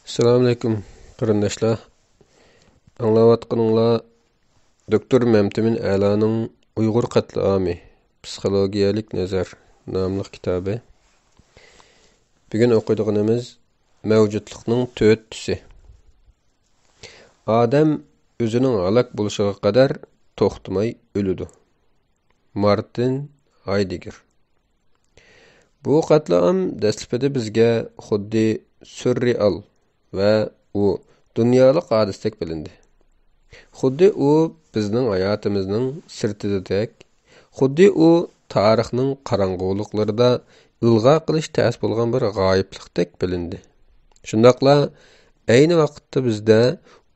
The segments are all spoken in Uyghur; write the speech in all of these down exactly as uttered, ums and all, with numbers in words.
ئەسسالامۇئەلەيكۇم، قېرىنداشلار. ئاڭلاۋاتقىنىڭلار دوكتور مەمتىمىن ئەلانىڭ «ئۇيغۇر قەتلىئامى، پسىخولوگىيەلىك نەزەر» ناملىق كىتابى. بۈگۈن ئوقۇيدىغىنىمىز مەۋجۇتلۇقنىڭ تۆت تۈسى. ئادەم ئۆزىنىڭ ھالاك بولۇشىغا قەدەر توختىماي ئۆلىدۇ. مارتىن ھايدېگگېر. بۇ قەتلىئام دەسلىپىدە بىزگە خۇددى سۈررېئال ۋە ئۇ دۇنيالىق ھادىسىدەك بىلىندى. خۇددى ئۇ بىزنىڭ ھاياتىمىزنىڭ سىرتىدىدەك، خۇددى ئۇ تارىخنىڭ قاراڭغۇلۇقلىرىدا ئىلغا قىلىش تەس بولغان بىر غايىبلىقتەك بىلىندى. شۇنداقلا ئەينى ۋاقىتتا بىزدە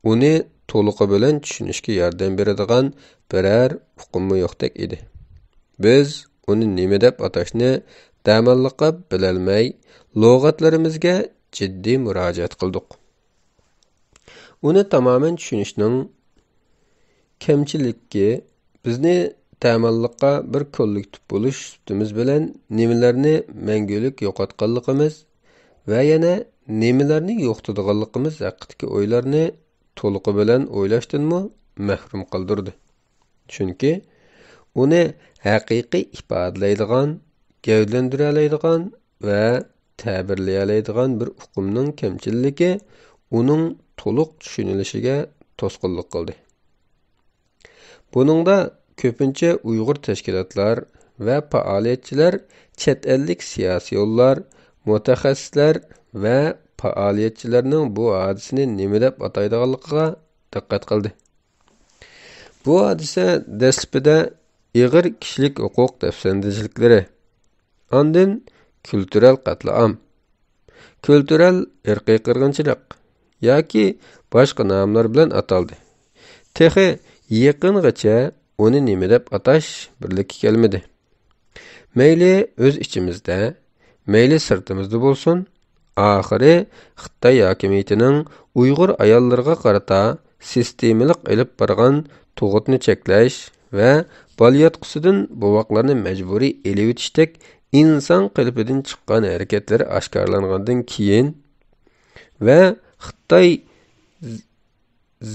ئۇنى تولۇقى بىلەن چۈشىنىشكە ياردەم بېرىدىغان بىرەر ئۇقۇممۇ يوقتەك ئىدى. بىز ئۇنى نېمە دەپ ئاتاشنى دەماللىققا بىلەلمەي، لۇغەتلىرىمىزگە جىددىي مۇراجىئەت قىلدۇق. ئۇنى تامامەن چۈشىنىشنىڭ كەمچىللىكى بىزنى تەماللىققا بىر كوللېكتىپ بولۇش سۈپىتىمىز بىلەن نېمىلەرنى مەڭگۈلۈك يوقاتقانلىقىمىز ۋە يەنە نېمىلەرنى يوقىتىدىغانلىقىمىز ھەققىدىكى ئويلارنى تولۇقى بىلەن ئويلاشتىنمۇ مەھرۇم قالدۇردى. چۈنكى ئۇنى ھەقىقىي ئىپادىلەيدىغان، گەۋدىلەندۈرەلەيدىغان ۋە تەبىرلىيەلەيدىغان بىر ئۇقۇمنىڭ كەمچىللىكى ئۇنىڭ تولۇق چۈشىنىلىشىگە توسقۇنلۇق قىلدى. بۇنىڭدا كۆپىنچە ئۇيغۇر تەشكىلاتلار ۋە پائالىيەتچىلەر، چەت ئەللىك سىياسىيونلار، مۇتەخەسسىسلەر ۋە پائالىيەتچىلەرنىڭ بۇ ھادىسىنى نېمە دەپ ئاتايدىغانلىقىغا دىققەت قىلدى. بۇ ھادىسە دەسلىپىدە ئېغىر كىشىلىك ھوقۇق دەپسەندىچىلىكلىرى، ئاندىن كۈلتۈرەل قەتلىئام، كۈلتۈرەل ئىرقىي قىرغىنچىلىق ياكى باشقا ناملار بىلەن ئاتالدى. تېخى يېقىنغىچە ئۇنى نېمە دەپ ئاتاش بىرلىككە كەلمىدى. مەيلى ئۆز ئىچىمىزدە، مەيلى سىرتىمىزدا بولسۇن، ئاخىرى خىتاي ھاكىمىيىتىنىڭ ئۇيغۇر ئاياللىرىغا قارىتا سىستېمىلىق ئېلىپ بارغان تۇغۇتنى چەكلەش ۋە بالىياتقۇسىدىن بوۋاقلارنى مەجبۇرىي ئېلىۋېتىشتەك ئىنسان قېلىپىدىن چىققان ھەرىكەتلىرى ئاشكارىلانغاندىن كېيىن ۋە خىتاي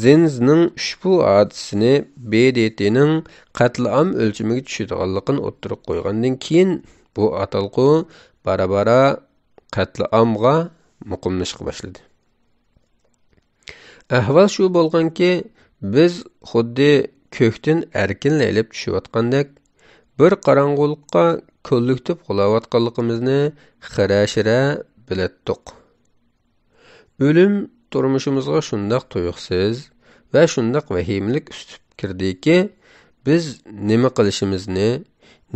زىنزنىڭ ئۇشبۇ ھادىسىسىنى ب د ت نىڭ قەتلىئام ئۆلچىمىگە چۈشىدىغانلىقىنى ئوتتۇرىغا قويغاندىن كېيىن، بۇ ئاتالغۇ بارا-بارا قەتلىئامغا مۇقىملىشىشقا باشلىدى. ئەھۋال شۇ بولغانكى، بىز خۇددى كۆكتىن ئەركىنلەيلەپ چۈشۈۋاتقاندەك، بىر قاراڭغۇلۇققا كوللېكتىپ غۇلاۋاتقانلىقىمىزنى خىرە-شىرە بىلەتتۇق. ئۆلۈم تۇرمۇشىمىزغا شۇنداق تۇيۇقسىز ۋە شۇنداق ۋەھىمىلىك ئۈسۈپ كىردىكى، بىز نېمە قىلىشىمىزنى،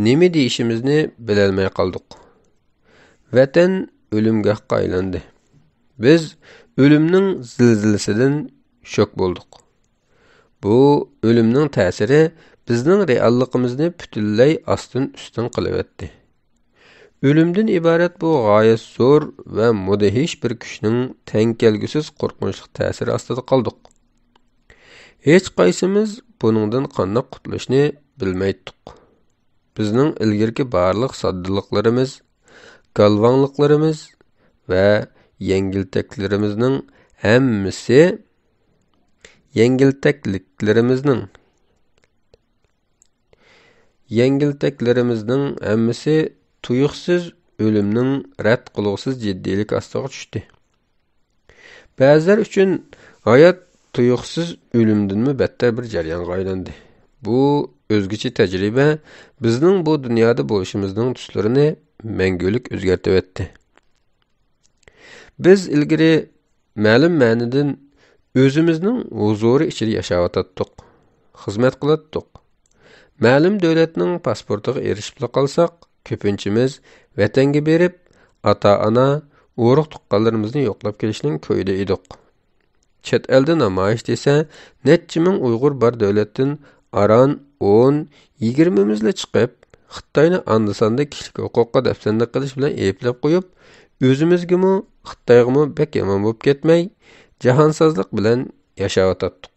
نېمە دېيىشىمىزنى بىلەلمەي قالدۇق. ۋەتەن ئۆلۈمگاھقا ئايلاندى. بىز ئۆلۈمنىڭ زىلزىلىسىدىن شوك بولدۇق. بۇ ئۆلۈمنىڭ تەسىرى بىزنىڭ رېئاللىقىمىزنى پۈتۈنلەي ئاستىن-ئۈستۈن قىلىۋەتتى. ئۆلۈمدىن ئىبارەت بۇ غايەت زور ۋە مۇدھىش بىر كۈچنىڭ تەڭ كەلگۈسىز قورقۇنچلۇق تەسىرى ئاستىدا قالدۇق. ھېچقايسىمىز بۇنىڭدىن قانداق قۇتۇلۇشنى بىلمەيتتۇق. بىزنىڭ ئىلگىرىكى بارلىق ساددىلىقلىرىمىز، گالۋاڭلىقلىرىمىز ۋە يەڭگىلتەكلىرىمىزنىڭ ھەممىسى، يەڭگىلتەكلىكلىرىمىزنىڭ، يەڭگىلتەكلىرىمىزنىڭ ھەممىسى تۇيۇقسىز ئۆلۈمنىڭ رەت قىلغۇسىز جىددىيلىكى ئاستىغا چۈشتى. بەزىلەر ئۈچۈن ھايات تۇيۇقسىز ئۆلۈمدىنمۇ بەتتەر بىر جەريانغا ئايلاندى. بۇ ئۆزگىچە تەجرىبە بىزنىڭ بۇ دۇنيادا بولۇشىمىزنىڭ تۈسلىرىنى مەڭگۈلۈك ئۆزگەرتىۋەتتى. بىز ئىلگىرى مەلۇم مەنىدىن ئۆزىمىزنىڭ ھۇزۇرى ئىچىدە ياشاۋاتاتتۇق، خىزمەت قىلاتتۇق. مەلۇم دۆلەتنىڭ پاسپورتىغا ئېرىشىپلا قالساق، كۆپىنچىمىز ۋەتەنگە بېرىپ، ئاتا-ئانا، ئۇرۇق-تۇغقانلىرىمىزنى يوقلاپ كېلىشنىڭ كويىدا ئىدۇق. چەت ئەلدە نامايىش دېسە، نەچچە مىڭ ئۇيغۇر بار دۆلەتتىن ئاران ئون، يىگىرمىمىزلا چىقىپ، خىتاينى ئاندا-ساندا كىشىلىك ھوقۇققا دەپسەندە قىلىش بىلەن ئەيىبلەپ قويۇپ، ئۆزىمىزگىمۇ، خىتايغىمۇ بەك يامان بولۇپ كەتمەي، جاھانسازلىق بىلەن ياشاۋاتاتتۇق.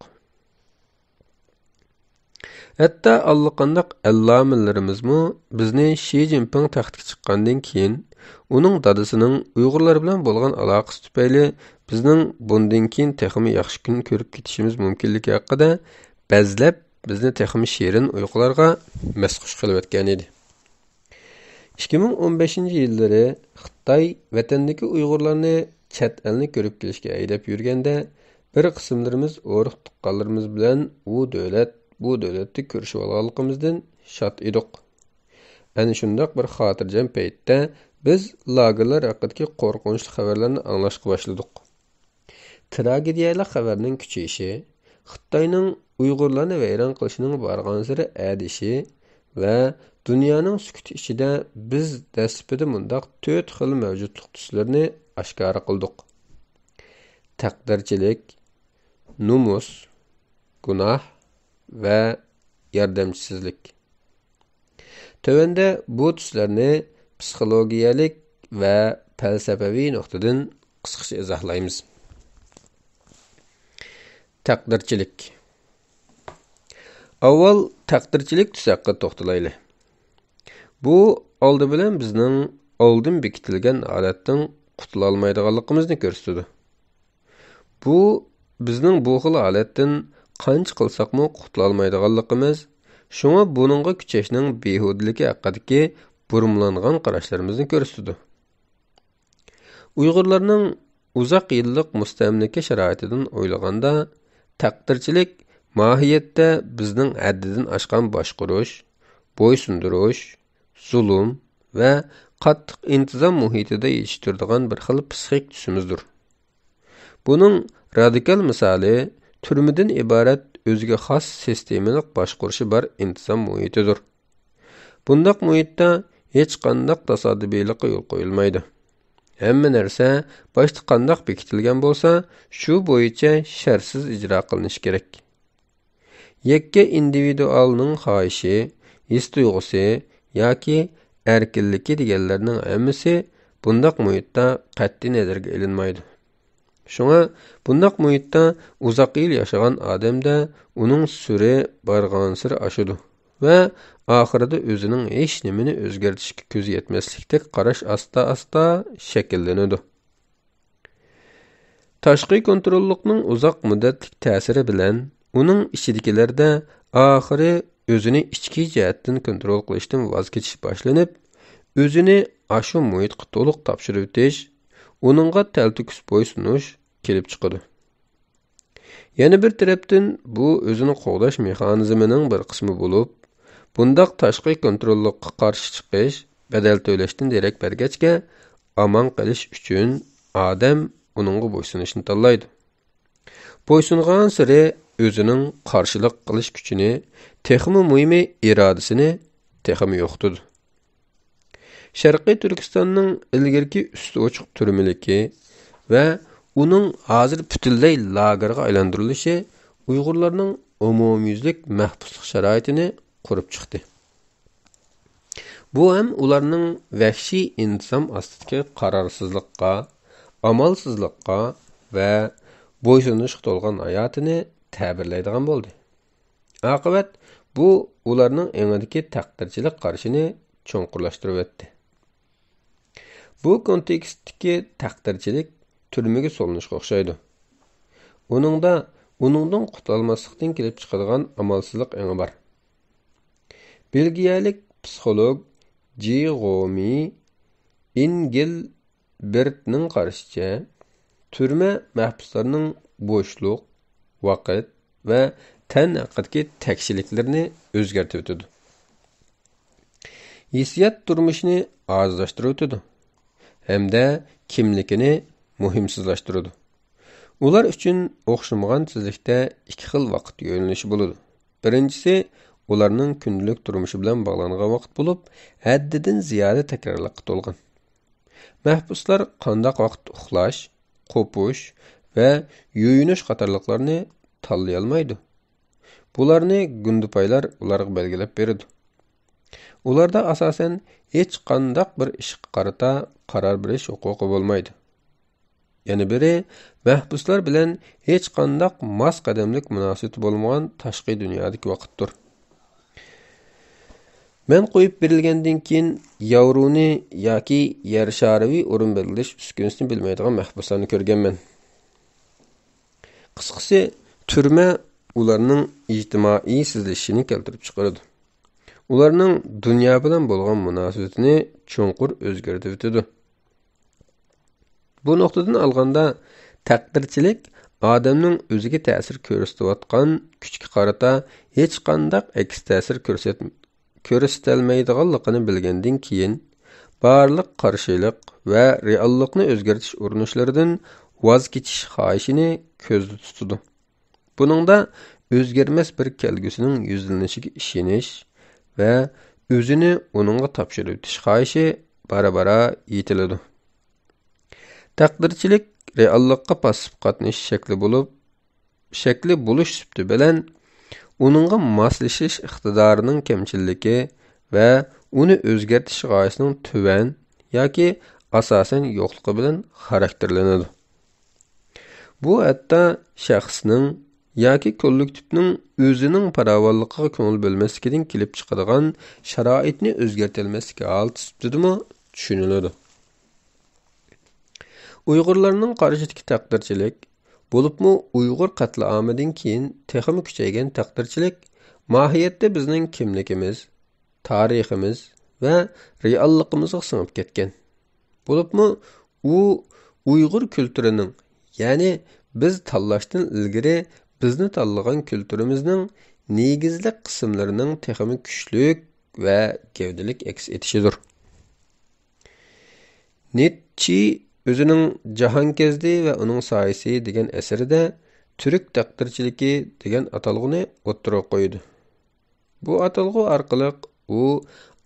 ھەتتا ئاللىقانداق ئەللامىلىرىمىزمۇ بىزنى شى جىنپىڭ تەختكە چىققاندىن كېيىن، ئۇنىڭ دادىسىنىڭ ئۇيغۇرلار بىلەن بولغان ئالاقىسى تۈپەيلى بىزنىڭ بۇندىن كېيىن تېخىمۇ ياخشى كۈن كۆرۈپ كېتىشىمىز مۇمكىنلىكى ھەققىدە بەزلەپ بىزنى تېخىمۇ شېرىن ئۇيقۇلارغا مەستخۇش قىلىۋەتكەن ئىدى. ئىككى مىڭ ئون بەشىنچى يىللىرى خىتاي ۋەتەندىكى ئۇيغۇرلارنى چەت ئەلنى كۆرۈپ كېلىشكە ھەيدەپ يۈرگەندە، بىر قىسىملىرىمىز ئۇرۇق تۇغقانلىرىمىز بىلەن ئۇ دۆلەت، بۇ دۆلەتتە كۆرۈشۈۋالغانلىقىمىزدىن شاد ئىدۇق. ئەنە شۇنداق بىر خاتىرجەم پەيتتە بىز لاگېرلار ھەققىدىكى قورقۇنچلۇق خەۋەرلەرنى ئاڭلاشقا باشلىدۇق. تراگېدىيەلىك خەۋەرنىڭ كۈچىيىشى، خىتاينىڭ ئۇيغۇرلارنى ۋەيران قىلىشىنىڭ بارغانسېرى ئەدىشى ۋە دۇنيانىڭ سۈكۈتى ئىچىدە بىز دەسلىپىدە مۇنداق تۆت خىل مەۋجۇتلۇق تۈسلىرىنى ئاشكارا قىلدۇق: تەقدىرچىلىك، نومۇس، گۇناھ ۋە ياردەمچىسىزلىك. تۆۋەندە بۇ تۈسلەرنى پسىخولوگىيەلىك ۋە پەلسەپىۋى نۇقتىدىن قىسقىچە ئىزاھلايمىز. تەقدىرچىلىك. ئاۋۋال تەقدىرچىلىك تۈس ھەققىدە توختىلايلى. بۇ ئالدى بىلەن بىزنىڭ ئالدىن بېكىتىلگەن ھالەتتىن قۇتۇلالمايدىغانلىقىمىزنى كۆرسىتىدۇ. بۇ بىزنىڭ بۇ خىل ھالەتتىن قانچە قىلساقمۇ قۇتۇلالمايدىغانلىقىمىز، شۇڭا بۇنىڭغا كۈچەشنىڭ بىھۇدىلىكى ھەققىدىكى بۇرمىلانغان قاراشلىرىمىزنى كۆرسىتىدۇ. ئۇيغۇرلارنىڭ ئۇزاق يىللىق مۇستەملىكە شارائىتىدىن ئويلىغاندا، تەقدىرچىلىك ماھىيەتتە بىزنىڭ ھەددىدىن ئاشقان باشقۇرۇش، بويسۇندۇرۇش، زۇلۇم ۋە قاتتىق ئىنتىزام مۇھىتىدا يېتىشتۈرىدىغان بىر خىل پسىخىك تۈسىمىزدۇر. بۇنىڭ رادىكال مىسالى تۈرمىدىن ئىبارەت ئۆزىگە خاس سىستېمىلىق باشقۇرۇشى بار ئىنتىزام مۇھىتىدۇر. بۇنداق مۇھىتتا ھېچقانداق تاسادىپىيلىققا يول قويۇلمايدۇ. ھەممە نەرسە باشتا قانداق بېكىتىلگەن بولسا، شۇ بويىچە شەرتسىز ئىجرا قىلىنىشى كېرەك. يەككە ئىندىۋىدۇئالنىڭ خاھىشى، ھېس-تۇيغۇسى ياكى ئەركىنلىكى دېگەنلەرنىڭ ھەممىسى بۇنداق مۇھىتتا قەتئىي نەزەرگە ئېلىنمايدۇ. شۇڭا بۇنداق مۇھىتتا ئۇزاق يىل ياشىغان ئادەمدە ئۇنىڭ سۈرى بارغانسېرى ئاشىدۇ ۋە ئاخىرىدا ئۆزىنىڭ ھېچنېمىنى ئۆزگەرتىشكە كۆزى يەتمەسلىكتەك قاراش ئاستا-ئاستا شەكىللىنىدۇ. تاشقى كونتروللۇقنىڭ ئۇزاق مۇددەتلىك تەسىرى بىلەن ئۇنىڭ ئىچىدىكىلەردە ئاخىرى ئۆزىنى ئىچكى جەھەتتىن كونترول قىلىشتىن ۋاز كېچىش باشلىنىپ، ئۆزىنى ئاشۇ مۇھىتقا تولۇق تاپشۇرۇۋېتىش، ئۇنىڭغا تەلتۆكۈس بويسۇنۇش كېلىپ چىقىدۇ. يەنە بىر تەرەپتىن، بۇ ئۆزىنى قوغداش مېخانىزمىنىڭ بىر قىسمى بولۇپ، بۇنداق تاشقى كونتروللۇققا قارشى چىقىش بەدەل تۆلەشتىن دېرەك بەرگەچكە، ئامان قېلىش ئۈچۈن ئادەم ئۇنىڭغا بويسۇنۇشنى تاللايدۇ. بويسۇنغانسېرى ئۆزىنىڭ قارشىلىق قىلىش كۈچىنى، تېخىمۇ مۇھىمى ئىرادىسىنى تېخىمۇ يوقىتىدۇ. شەرقىي تۈركىستاننىڭ ئىلگىرىكى ئۈستى ئوچۇق تۈرمىلىكى ۋە ئۇنىڭ ھازىر پۈتۈنلەي لاگېرغا ئايلاندۇرۇلۇشى ئۇيغۇرلارنىڭ ئومۇميۈزلۈك مەھبۇسلۇق شارائىتىنى قۇرۇپ چىقتى. بۇ ھەم ئۇلارنىڭ ۋەھشىي ئىنتىزام ئاستىدىكى قارارسىزلىققا، ئامالسىزلىققا ۋە بويسۇنۇشقا تولغان ھاياتىنى تەبىرلەيدىغان بولدى. ئاقىۋەت بۇ ئۇلارنىڭ ئېڭىدىكى تەقدىرچىلىك قارىشىنى چوڭقۇرلاشتۇرۇۋەتتى. بۇ كونتېكستتىكى تەقدىرچىلىك تۈرمىگە سولىنىشقا ئوخشايدۇ. ئۇنىڭدا ئۇنىڭدىن قۇتۇلالماسلىقتىن كېلىپ چىقىدىغان ئامالسىزلىق ئېڭى بار. بېلگىيەلىك پسىخولوگ جى غومى ئىنگىلبېرتنىڭ قارىشىچە، تۈرمە مەھبۇسلارنىڭ بوشلۇق، ۋاقىت ۋە تەن ھەققىدىكى تەكشىلىكلىرىنى ئۆزگەرتىۋېتىدۇ. ھېسسىيات تۇرمۇشىنى ئاجىزلاشتۇرۇۋېتىدۇ ھەمدە كىملىكىنى مۇھىمسىزلاشتۇرىدۇ. ئۇلار ئۈچۈن ئوخشىمىغان تېزلىكتە ئىككى خىل ۋاقىت يۆنىلىشى بولىدۇ. بىرىنچىسى ئۇلارنىڭ كۈندىلىك تۇرمۇشى بىلەن باغلانغان ۋاقىت بولۇپ، ھەددىدىن زىيادە تەكرارلىققا تولغان. مەھبۇسلار قانداق ۋاقىتتا ئۇخلاش، قوپۇش ۋە يۇيۇنۇش قاتارلىقلارنى تاللىيالمايدۇ. بۇلارنى گۇندىپايلار ئۇلارغا بەلگىلەپ بېرىدۇ. ئۇلاردا ئاساسەن ھېچقانداق بىر ئىشقا قارىتا قارار بېرىش ھوقۇقى بولمايدۇ. يەنە بىرى، مەھبۇسلار بىلەن ھېچقانداق ماس قەدەملىك مۇناسىۋىتى بولمىغان تاشقى دۇنيادىكى ۋاقىتتۇر. مەن قويۇپ بېرىلگەندىن كېيىن ياۋرونى ياكى يەر شارىۋى ئورۇن بەلگىلەش ئۈسكۈنىسىنى بىلمەيدىغان مەھبۇسلارنى كۆرگەنمەن. قىسقىسى، تۈرمە ئۇلارنىڭ ئىجتىمائىي سىزىلىشىنى كەلتۈرۈپ چىقىرىدۇ. ئۇلارنىڭ دۇنيا بىلەن بولغان مۇناسىۋىتىنى چوڭقۇر ئۆزگەرتىۋېتىدۇ. بۇ نۇقتىدىن ئالغاندا، تەقدىرچىلىك ئادەمنىڭ ئۆزىگە تەسىر كۆرسىتىۋاتقان كۈچكە قارىتا ھېچقانداق ئەكس تەسىر كۆرسەت-، كۆرسىتەلمەيدىغانلىقىنى بىلگەندىن كېيىن، بارلىق قارشىلىق ۋە رېئاللىقنى ئۆزگەرتىش ئۇرۇنۇشلىرىدىن ۋاز كېچىش خاھىشىنى كۆزدە تۇتىدۇ. بۇنىڭدا ئۆزگەرمەس بىر كەلگۈسىنىڭ يۈزلىنىشىگە ئىشىنىش ۋە ئۆزىنى ئۇنىڭغا تاپشۇرۇۋېتىش خاھىشى بارا-بارا يېتىلىدۇ. تەقدىرچىلىك رېئاللىققا پاسسىپ قاتنىشىش شەكلى بولۇپ، شەكلى بولۇش سۈپىتى بىلەن ئۇنىڭغا ماسلىشىش ئىقتىدارىنىڭ كەمچىللىكى ۋە ئۇنى ئۆزگەرتىش غايىسىنىڭ تۆۋەن ياكى ئاساسەن يوقلۇقى بىلەن خاراكتېرلىنىدۇ. بۇ ھەتتا شەخسنىڭ ياكى كوللېكتىپنىڭ ئۆزىنىڭ پاراۋانلىقىغا كۆڭۈل بۆلمەسلىكىدىن كېلىپ چىقىدىغان شارائىتنى ئۆزگەرتەلمەسلىك ھالىتى سۈپىتىدىمۇ چۈشىنىلىدۇ. ئۇيغۇرلارنىڭ قارىشىدىكى تەقدىرچىلىك، بولۇپمۇ ئۇيغۇر قەتلىئامىدىن كېيىن تېخىمۇ كۈچەيگەن تەقدىرچىلىك، ماھىيەتتە بىزنىڭ كىملىكىمىز، تارىخىمىز ۋە رېئاللىقىمىزغا سىڭىپ كەتكەن. بولۇپمۇ ئۇ ئۇيغۇر كۈلتۈرىنىڭ، يەنى بىز تاللاشتىن ئىلگىرى بىزنى تاللىغان كۈلتۈرىمىزنىڭ نېگىزلىك قىسىملىرىنىڭ تېخىمۇ كۈچلۈك ۋە گەۋدىلىك ئەكس ئېتىشىدۇر. نىتچې ئۆزىنىڭ جاھانكەزدى ۋە ئۇنىڭ سايىسى دېگەن ئەسىرىدە تۈرك تەقدىرچىلىكى دېگەن ئاتالغۇنى ئوتتۇرىغا قويىدۇ. بۇ ئاتالغۇ ئارقىلىق ئۇ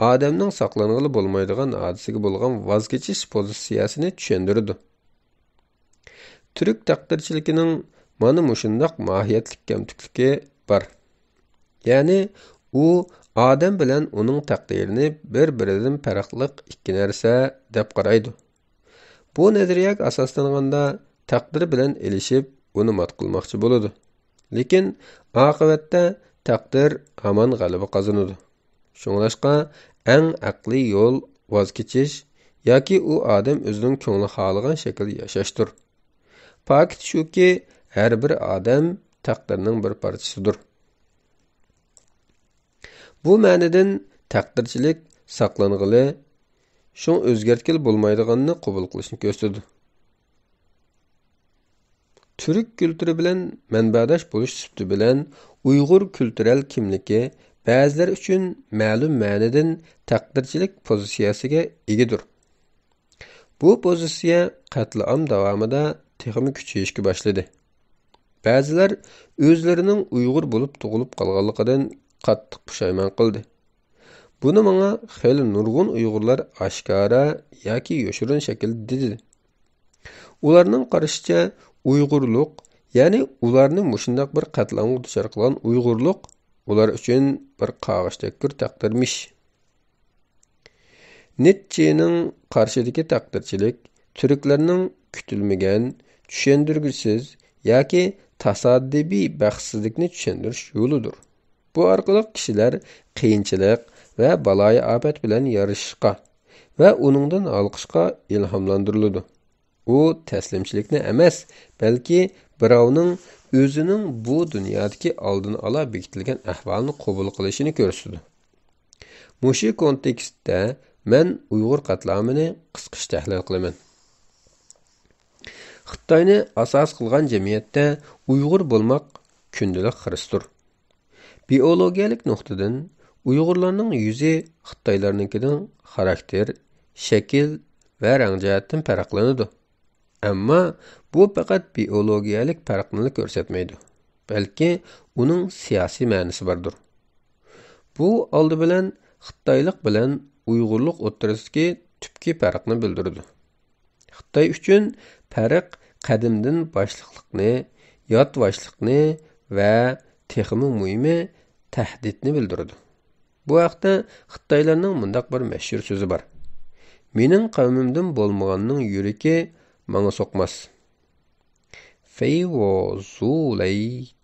ئادەمنىڭ ساقلانغىلى بولمايدىغان ھادىسىگە بولغان ۋاز كېچىش پوزىتسىيەسىنى چۈشەندۈرىدۇ. تۈرك تەقدىرچىلىكىنىڭ مانا مۇشۇنداق ماھىيەتلىك كەمتۈكلۈكى بار. يەنى ئۇ ئادەم بىلەن ئۇنىڭ تەقدىرىنى بىر-بىرىدىن پەرقلىق ئىككى نەرسە دەپ قارايدۇ. بۇ نەزەرىيەگە ئاساسلانغاندا، تەقدىر بىلەن ئېلىشىپ، ئۇنى مات قىلماقچى بولىدۇ. لېكىن ئاقىۋەتتە تەقدىر ھامان غەلىبە قازىنىدۇ. شۇڭلاشقا ئەڭ ئەقلىي يول ۋاز كېچىش ياكى ئۇ ئادەم ئۆزىنىڭ كۆڭلى خالىغان شەكىلدە ياشاشتۇر. پاكىت شۇكى، ھەر بىر ئادەم تەقدىرنىڭ بىر پارچىسىدۇر. بۇ مەنىدىن تەقدىرچىلىك ساقلانغىلى، شۇڭا ئۆزگەرتكىلى بولمايدىغاننى قوبۇل قىلىشنى كۆرسىتىدۇ. تۈرك كۈلتۈرى بىلەن مەنبەداش بولۇش سۈپىتى بىلەن ئۇيغۇر كۈلتۈرەل كىملىكى بەزىلەر ئۈچۈن مەلۇم مەنىدىن تەقدىرچىلىك پوزىتسىيەسىگە ئىگىدۇر. بۇ پوزىتسىيە قەتلىئام داۋامىدا تېخىمۇ كۈچىيىشكە باشلىدى. بەزىلەر ئۆزلىرىنىڭ ئۇيغۇر بولۇپ تۇغۇلۇپ قالغانلىقىدىن قاتتىق پۇشايمان قىلدى. بۇنى ماڭا خېلى نۇرغۇن ئۇيغۇرلار ئاشكارا ياكى يوشۇرۇن شەكىلدە دېدى. ئۇلارنىڭ قارىشىچە، ئۇيغۇرلۇق، يەنى ئۇلارنى مۇشۇنداق بىر قەتلىئامغا دۇچار قىلغان ئۇيغۇرلۇق ئۇلار ئۈچۈن بىر قاغا شەكىر تەقدىرمىش. نىتچېنىڭ قارىشىدىكى تەقدىرچىلىك تۈركلەرنىڭ كۈتۈلمىگەن، چۈشەندۈرگۈسىز ياكى تاسادىپىي بەختسىزلىكنى چۈشەندۈرۈش يولىدۇر. بۇ ئارقىلىق كىشىلەر قىيىنچىلىق ۋە بالايىئاپەت بىلەن يارىشىشقا ۋە ئۇنىڭدىن ھالقىشقا ئىلھاملاندۇرۇلىدۇ. ئۇ تەسلىمچىلىكنى ئەمەس، بەلكى بىراۋنىڭ ئۆزىنىڭ بۇ دۇنيادىكى ئالدىن ئالا بېكىتىلگەن ئەھۋالنى قوبۇل قىلىشىنى كۆرسىتىدۇ. مۇشۇ كونتېكستتا مەن ئۇيغۇر قەتلىئامىنى قىسقىچە تەھلىل قىلىمەن. خىتاينى ئاساس قىلغان جەمئىيەتتە ئۇيغۇر بولماق كۈندىلىك خىرىستۇر. بىئولوگىيەلىك نۇقتىدىن ئۇيغۇرلارنىڭ يۈزى خىتايلارنىڭكىدىن خاراكتېر، شەكىل ۋە رەڭ جەھەتتىن پەرقلىنىدۇ. ئەمما بۇ پەقەت بىئولوگىيەلىك پەرقنىلا كۆرسەتمەيدۇ، بەلكى ئۇنىڭ سىياسىي مەنىسى باردۇر. بۇ ئالدى بىلەن خىتايلىق بىلەن ئۇيغۇرلۇق ئوتتۇرىسىدىكى تۈپكى پەرقنى بىلدۈرىدۇ. خىتاي ئۈچۈن پەرق قەدىمدىن باشلىقلىقنى، ياتۋاشلىقنى ۋە تېخىمۇ مۇھىمى تەھدىتنى بىلدۈرىدۇ. بۇ ھەقتە خىتايلارنىڭ مۇنداق بىر مەشھۇر سۆزى بار: «مېنىڭ قەۋمىمدىن بولمىغاننىڭ يۈرىكى ماڭا سوقماس.» فېيۋو زۇلەي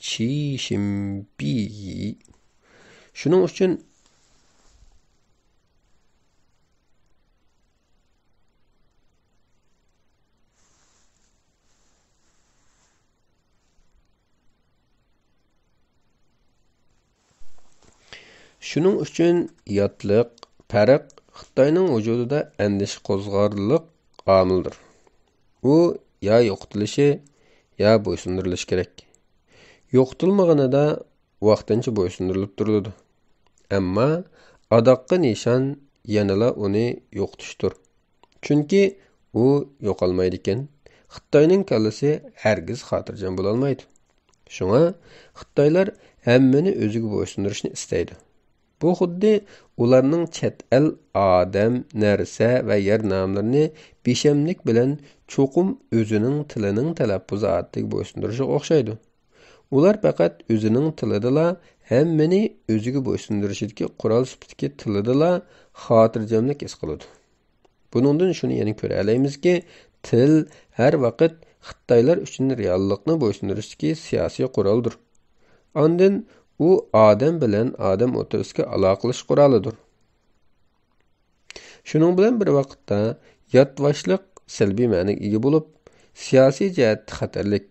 چى شىمبى. شۇنىڭ ئۈچۈن شۇنىڭ ئۈچۈن ياتلىق، پەرق خىتاينىڭ ۋۇجۇدىدا ئەندىشە قوزغارلىق ئامىلدۇر. ئۇ يا يوقىتىلىشى، يا بويسۇندۇرۇلۇشى كېرەك. يوقىتىلمىغىنىدا ۋاقتىنچە بويسۇندۇرۇلۇپ تۇرۇلىدۇ. ئەمما ئاداققى نىشان يەنىلا ئۇنى يوقىتىشتۇر. چۈنكى ئۇ يوقالمايدىكەن، خىتاينىڭ كاللىسى ھەرگىز خاتىرجەم بولالمايدۇ. شۇڭا خىتايلار ھەممىنى ئۆزىگە بويسۇندۇرۇشنى ئىستەيدۇ. بۇ خۇددى ئۇلارنىڭ چەت ئەل ئادەم، نەرسە ۋە يەر ناملىرىنى بىشەملىك بىلەن چوقۇم ئۆزىنىڭ تىلىنىڭ تەلەپپۇزى ئادىتىگە بويسۇندۇرۇشىغا ئوخشايدۇ. ئۇلار پەقەت ئۆزىنىڭ تىلىدىلا، ھەممىنى ئۆزىگە بويسۇندۇرۇشىدىكى قورال سۈپىتىدىكى تىلىدىلا خاتىرجەملىك ھېس قىلىدۇ. بۇنىڭدىن شۇنى يەنە كۆرەلەيمىزكى، تىل ھەر ۋاقىت خىتايلار ئۈچۈن رېئاللىقنى بويسۇندۇرۇشتىكى سىياسىي قورالدۇر. ئاندىن ئۇ ئادەم بىلەن ئادەم ئوتتۇرىسىدىكى ئالاقىلىشىش قورالىدۇر. شۇنىڭ بىلەن بىر ۋاقىتتا، ياتۋاشلىق سەلبىي مەنىگە ئىگە بولۇپ، سىياسىي جەھەتتە خەتەرلىك،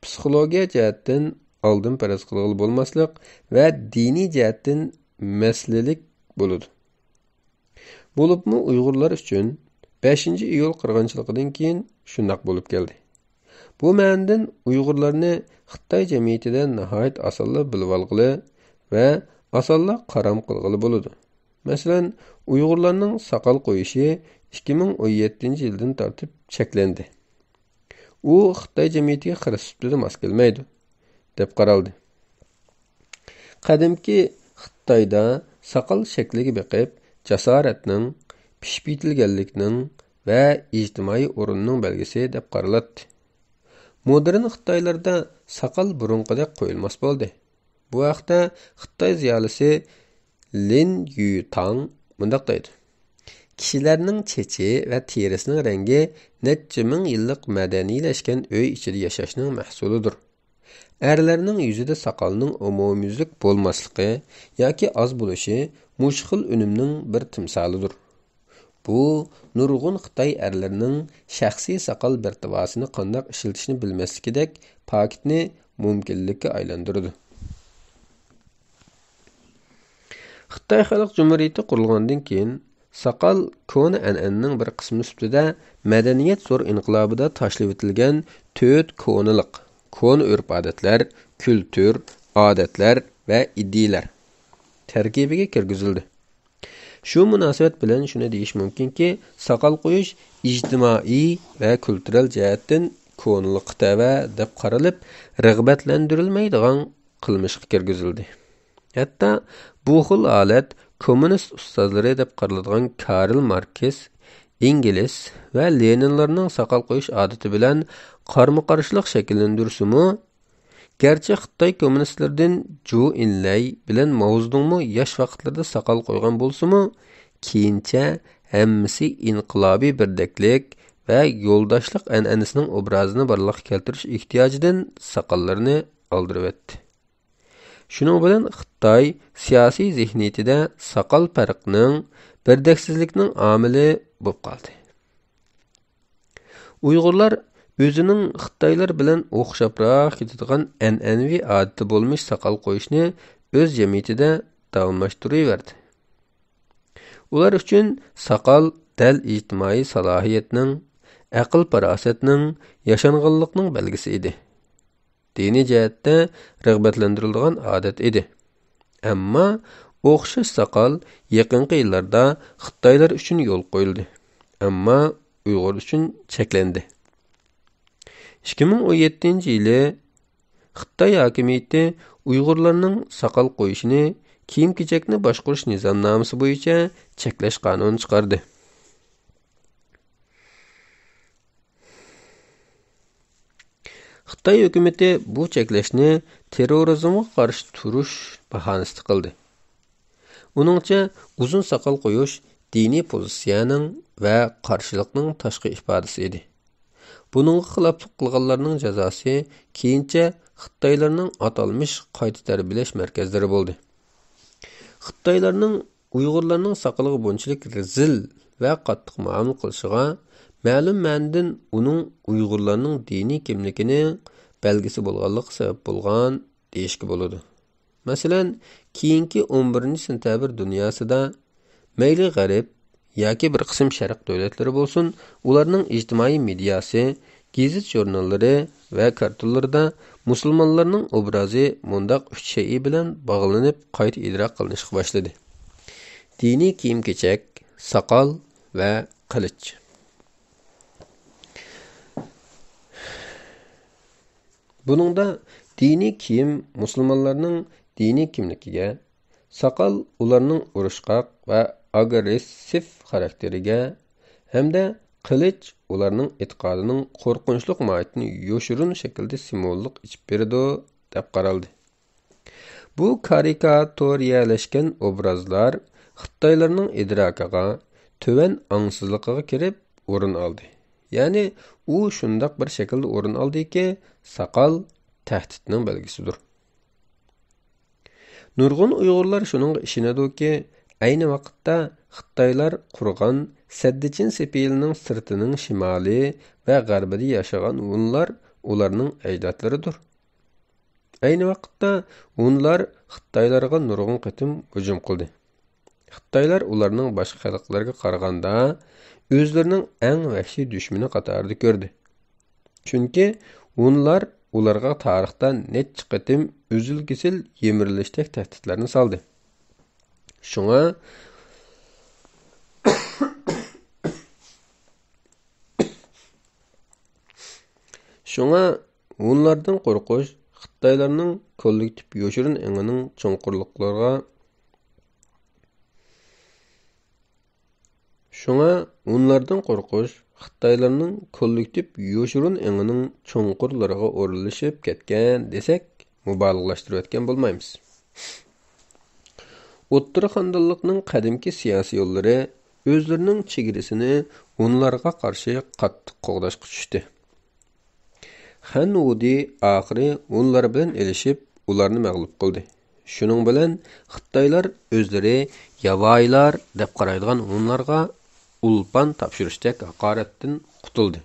پسىخولوگىيە جەھەتتىن ئالدىن پەرەز قىلغىلى بولماسلىق ۋە دىنىي جەھەتتىن مەسىلىلىك بولىدۇ. بولۇپمۇ ئۇيغۇرلار ئۈچۈن بەشىنچى ئىيۇل قىرغىنچىلىقىدىن كېيىن شۇنداق بولۇپ كەلدى. بۇ مەنىدىن ئۇيغۇرلارنى خىتاي جەمئىيىتىدە ناھايىتى ئاسانلا بىلىۋالغىلى ۋە ئاسانلا قارام قىلغىلى بولىدۇ. مەسىلەن، ئۇيغۇرلارنىڭ ساقال قويۇشى ئىككى مىڭ ئون يەتتىنچى يىلدىن تارتىپ چەكلەندى. ئۇ خىتاي جەمئىيىتىگە خىرىس سۈپىتىدە ماس كەلمەيدۇ، دەپ قارالدى. قەدىمكى خىتايدا ساقال شەكلىگە بېقىپ، جاسارەتنىڭ، پىشىپ يېتىلگەنلىكنىڭ ۋە ئىجتىمائىي ئورۇننىڭ بەلگىسى دەپ قارىلاتتى. مودېرن خىتايلاردا ساقال بۇرۇنقىدەك قويۇلماس بولدى. بۇ ھەقتە خىتاي زىيالىيسى لىن يۈتاڭ مۇنداق دەيدۇ: كىشىلەرنىڭ چېچى ۋە تېرىسىنىڭ رەڭگى نەچچە مىڭ يىللىق مەدەنىيلەشكەن ئۆي ئىچىدە ياشاشنىڭ مەھسۇلىدۇر. ئەرلەرنىڭ يۈزىدە ساقالنىڭ ئومۇميۈزلۈك بولماسلىقى ياكى ئاز بولۇشى مۇشۇ خىل ئۈنۈمنىڭ بىر تىمسالىدۇر. بۇ نۇرغۇن خىتاي ئەرلىرىنىڭ شەخسىي ساقال بىرتىۋاسىنى قانداق ئىشلىتىشنى بىلمەسلىكىدەك پاكىتنى مۇمكىنلىككە ئايلاندۇرىدۇ. خىتاي خەلق جۇمھۇرىيىتى قۇرۇلغاندىن كېيىن، ساقال كونا ئەنئەنىنىڭ بىر قىسمى سۈپىتىدە مەدەنىيەت زور ئىنقىلابىدا تاشلىۋېتىلگەن تۆت كونىلىق، كونا ئۆرپ-ئادەتلەر، كۈلتۈر، ئادەتلەر ۋە ئىدىيىلەر تەركىبىگە كىرگۈزۈلدى. شۇ مۇناسىۋەت بىلەن شۇنى دېيىش مۇمكىنكى، ساقال قويۇش ئىجتىمائىي ۋە كۈلتۈرەل جەھەتتىن كونىلىققا تەۋە دەپ قارىلىپ، رىغبەتلەندۈرۈلمەيدىغان قىلمىشقا كىرگۈزۈلدى. ھەتتا بۇ خىل ھالەت كوممۇنىست ئۇستازلىرى دەپ قارىلىدىغان كارل ماركس، ئېنگېلس ۋە لېنىنلارنىڭ ساقال قويۇش ئادىتى بىلەن قارىمۇقارشىلىق شەكىللەندۈرسىمۇ، گەرچە خىتاي كوممۇنىستلىرىدىن جۇ ئىنلەي بىلەن ماۋزېدۇڭمۇ ياش ۋاقىتلىرىدا ساقال قويغان بولسىمۇ، كېيىنچە ھەممىسى ئىنقىلابىي بىردەكلىك ۋە يولداشلىق ئەنئەنىسىنىڭ ئوبرازىنى بارلىققا كەلتۈرۈش ئېھتىياجىدىن ساقاللىرىنى ئالدۇرۇۋەتتى. شۇنىڭ بىلەن خىتاي سىياسىي زېھنىيىتىدە ساقال پەرقنىڭ، بىردەكسىزلىكنىڭ ئامىلى بولۇپ قالدى. ئۇيغۇرلار ئۆزىنىڭ خىتايلار بىلەن ئوخشاپراق كېتىدىغان ئەنئەنىۋى ئادىتى بولمىش ساقال قويۇشنى ئۆز جەمئىيىتىدە داۋاملاشتۇرۇۋەردى. ئۇلار ئۈچۈن ساقال دەل ئىجتىمائىي سالاھىيەتنىڭ، ئەقىل-پاراسەتنىڭ، ياشانغانلىقنىڭ بەلگىسى ئىدى. دىنىي جەھەتتە رىغبەتلەندۈرۈلىدىغان ئادەت ئىدى. ئەمما ئوخشاش ساقال يېقىنقى يىللاردا خىتايلار ئۈچۈن يولغا قويۇلدى، ئەمما ئۇيغۇر ئۈچۈن چەكلەندى. ئىككى مىڭ ئون يەتتىنچى يىلى خىتاي ھاكىمىيىتى ئۇيغۇرلارنىڭ ساقال قويۇشىنى كىيىم-كېچەكنى باشقۇرۇش نىزامنامىسى بويىچە چەكلەش قانۇنى چىقاردى. خىتاي ھۆكۈمىتى بۇ چەكلەشنى تېررورىزمغا قارشى تۇرۇش باھانىسىدا قىلدى. ئۇنىڭچە، ئۇزۇن ساقال قويۇش دىنىي پوزىتسىيەنىڭ ۋە قارشىلىقنىڭ تاشقى ئىپادىسى ئىدى. بۇنىڭغا خىلاپلىق قىلغانلارنىڭ جازاسى كېيىنچە خىتايلارنىڭ ئاتالمىش قايتا تەربىيەلەش مەركەزلىرى بولدى. خىتايلارنىڭ ئۇيغۇرلارنىڭ ساقىلىغا بۇنچىلىك رەزىل ۋە قاتتىق مۇئامىلە قىلىشىغا مەلۇم مەنىدىن ئۇنىڭ ئۇيغۇرلارنىڭ دىنىي كىملىكىنىڭ بەلگىسى بولغانلىقى سەۋەب بولغان دېيىشكە بولىدۇ. مەسىلەن، كېيىنكى ئون بىرىنچى سېنتەبىر دۇنياسىدا مەيلى غەرب ياكى بىر قىسىم شەرق دۆلەتلىرى بولسۇن، ئۇلارنىڭ ئىجتىمائىي مېدىياسى، گېزىت-ژۇرناللىرى ۋە كارتونلىرىدا مۇسۇلمانلارنىڭ ئوبرازى مۇنداق ئۈچ شەيئى بىلەن باغلىنىپ قايتا ئىدراك قىلىنىشقا باشلىدى: دىنىي كىيىم-كېچەك، ساقال ۋە قىلىچ. بۇنىڭدا دىنىي كىيىم مۇسۇلمانلارنىڭ دىنىي كىملىكىگە، ساقال ئۇلارنىڭ ئۇرۇشقاق ۋە ئاگرېسسىپ خاراكتېرىگە ھەمدە قىلىچ ئۇلارنىڭ ئېتىقادىنىڭ قورقۇنچلۇق ماھىيىتىنى يوشۇرۇن شەكىلدە سىمۋوللۇق ئېچىپ بېرىدۇ، دەپ قارالدى. بۇ كارىكاتۇرىيەلەشكەن ئوبرازلار خىتايلارنىڭ ئىدراكىغا، تۆۋەن ئاڭسىزلىقىغا كىرىپ ئورۇن ئالدى. يەنى ئۇ شۇنداق بىر شەكىلدە ئورۇن ئالدىكى، ساقال تەھدىتنىڭ بەلگىسىدۇر. نۇرغۇن ئۇيغۇرلار شۇنىڭغا ئىشىنىدۇكى، ئەينى ۋاقىتتا خىتايلار قۇرغان سەددىچىن سېپىلىنىڭ سىرتىنىڭ شىمالى ۋە غەربىدە ياشىغان ھونلار ئۇلارنىڭ ئەجدادلىرىدۇر. ئەينى ۋاقىتتا ھونلار خىتايلارغا نۇرغۇن قېتىم ھۇجۇم قىلدى. خىتايلار ئۇلارنىڭ باشقا خەلقلەرگە قارىغاندا ئۆزلىرىنىڭ ئەڭ ۋەھشىي دۈشمىنى قاتارىدا كۆردى. چۈنكى ھونلار ئۇلارغا تارىختا نەچچە قېتىم ئۈزۈل-كېسىل يىمىرىلىشتەك تەھدىتلەرنى سالدى. شۇڭا، شۇڭا ھونلاردىن قورقۇش خىتايلارنىڭ كوللېكتىپ يوشۇرۇن ئېڭىنىڭ چوڭقۇرلۇقلىرىغا، شۇڭا ھونلاردىن قورقۇش خىتايلارنىڭ كوللېكتىپ يوشۇرۇن ئېڭىنىڭ چوڭقۇرلىرىغا ئورۇنلىشىپ كەتكەن دېسەك، مۇبالىغىلەشتۈرۈۋەتكەن بولمايمىز. ئوتتۇرا خاندانلىقنىڭ قەدىمكى سىياسىيونلىرى ئۆزلىرىنىڭ چېگرىسىنى ھونلارغا قارشى قاتتىق قوغداشقا چۈشتى. خەن ۋۇدى ئاخىرى ھونلار بىلەن ئېلىشىپ، ئۇلارنى مەغلۇپ قىلدى. شۇنىڭ بىلەن خىتايلار ئۆزلىرى ياۋايىلار دەپ قارايدىغان ھونلارغا ئولپان تاپشۇرۇشتەك ھاقارەتتىن قۇتۇلدى.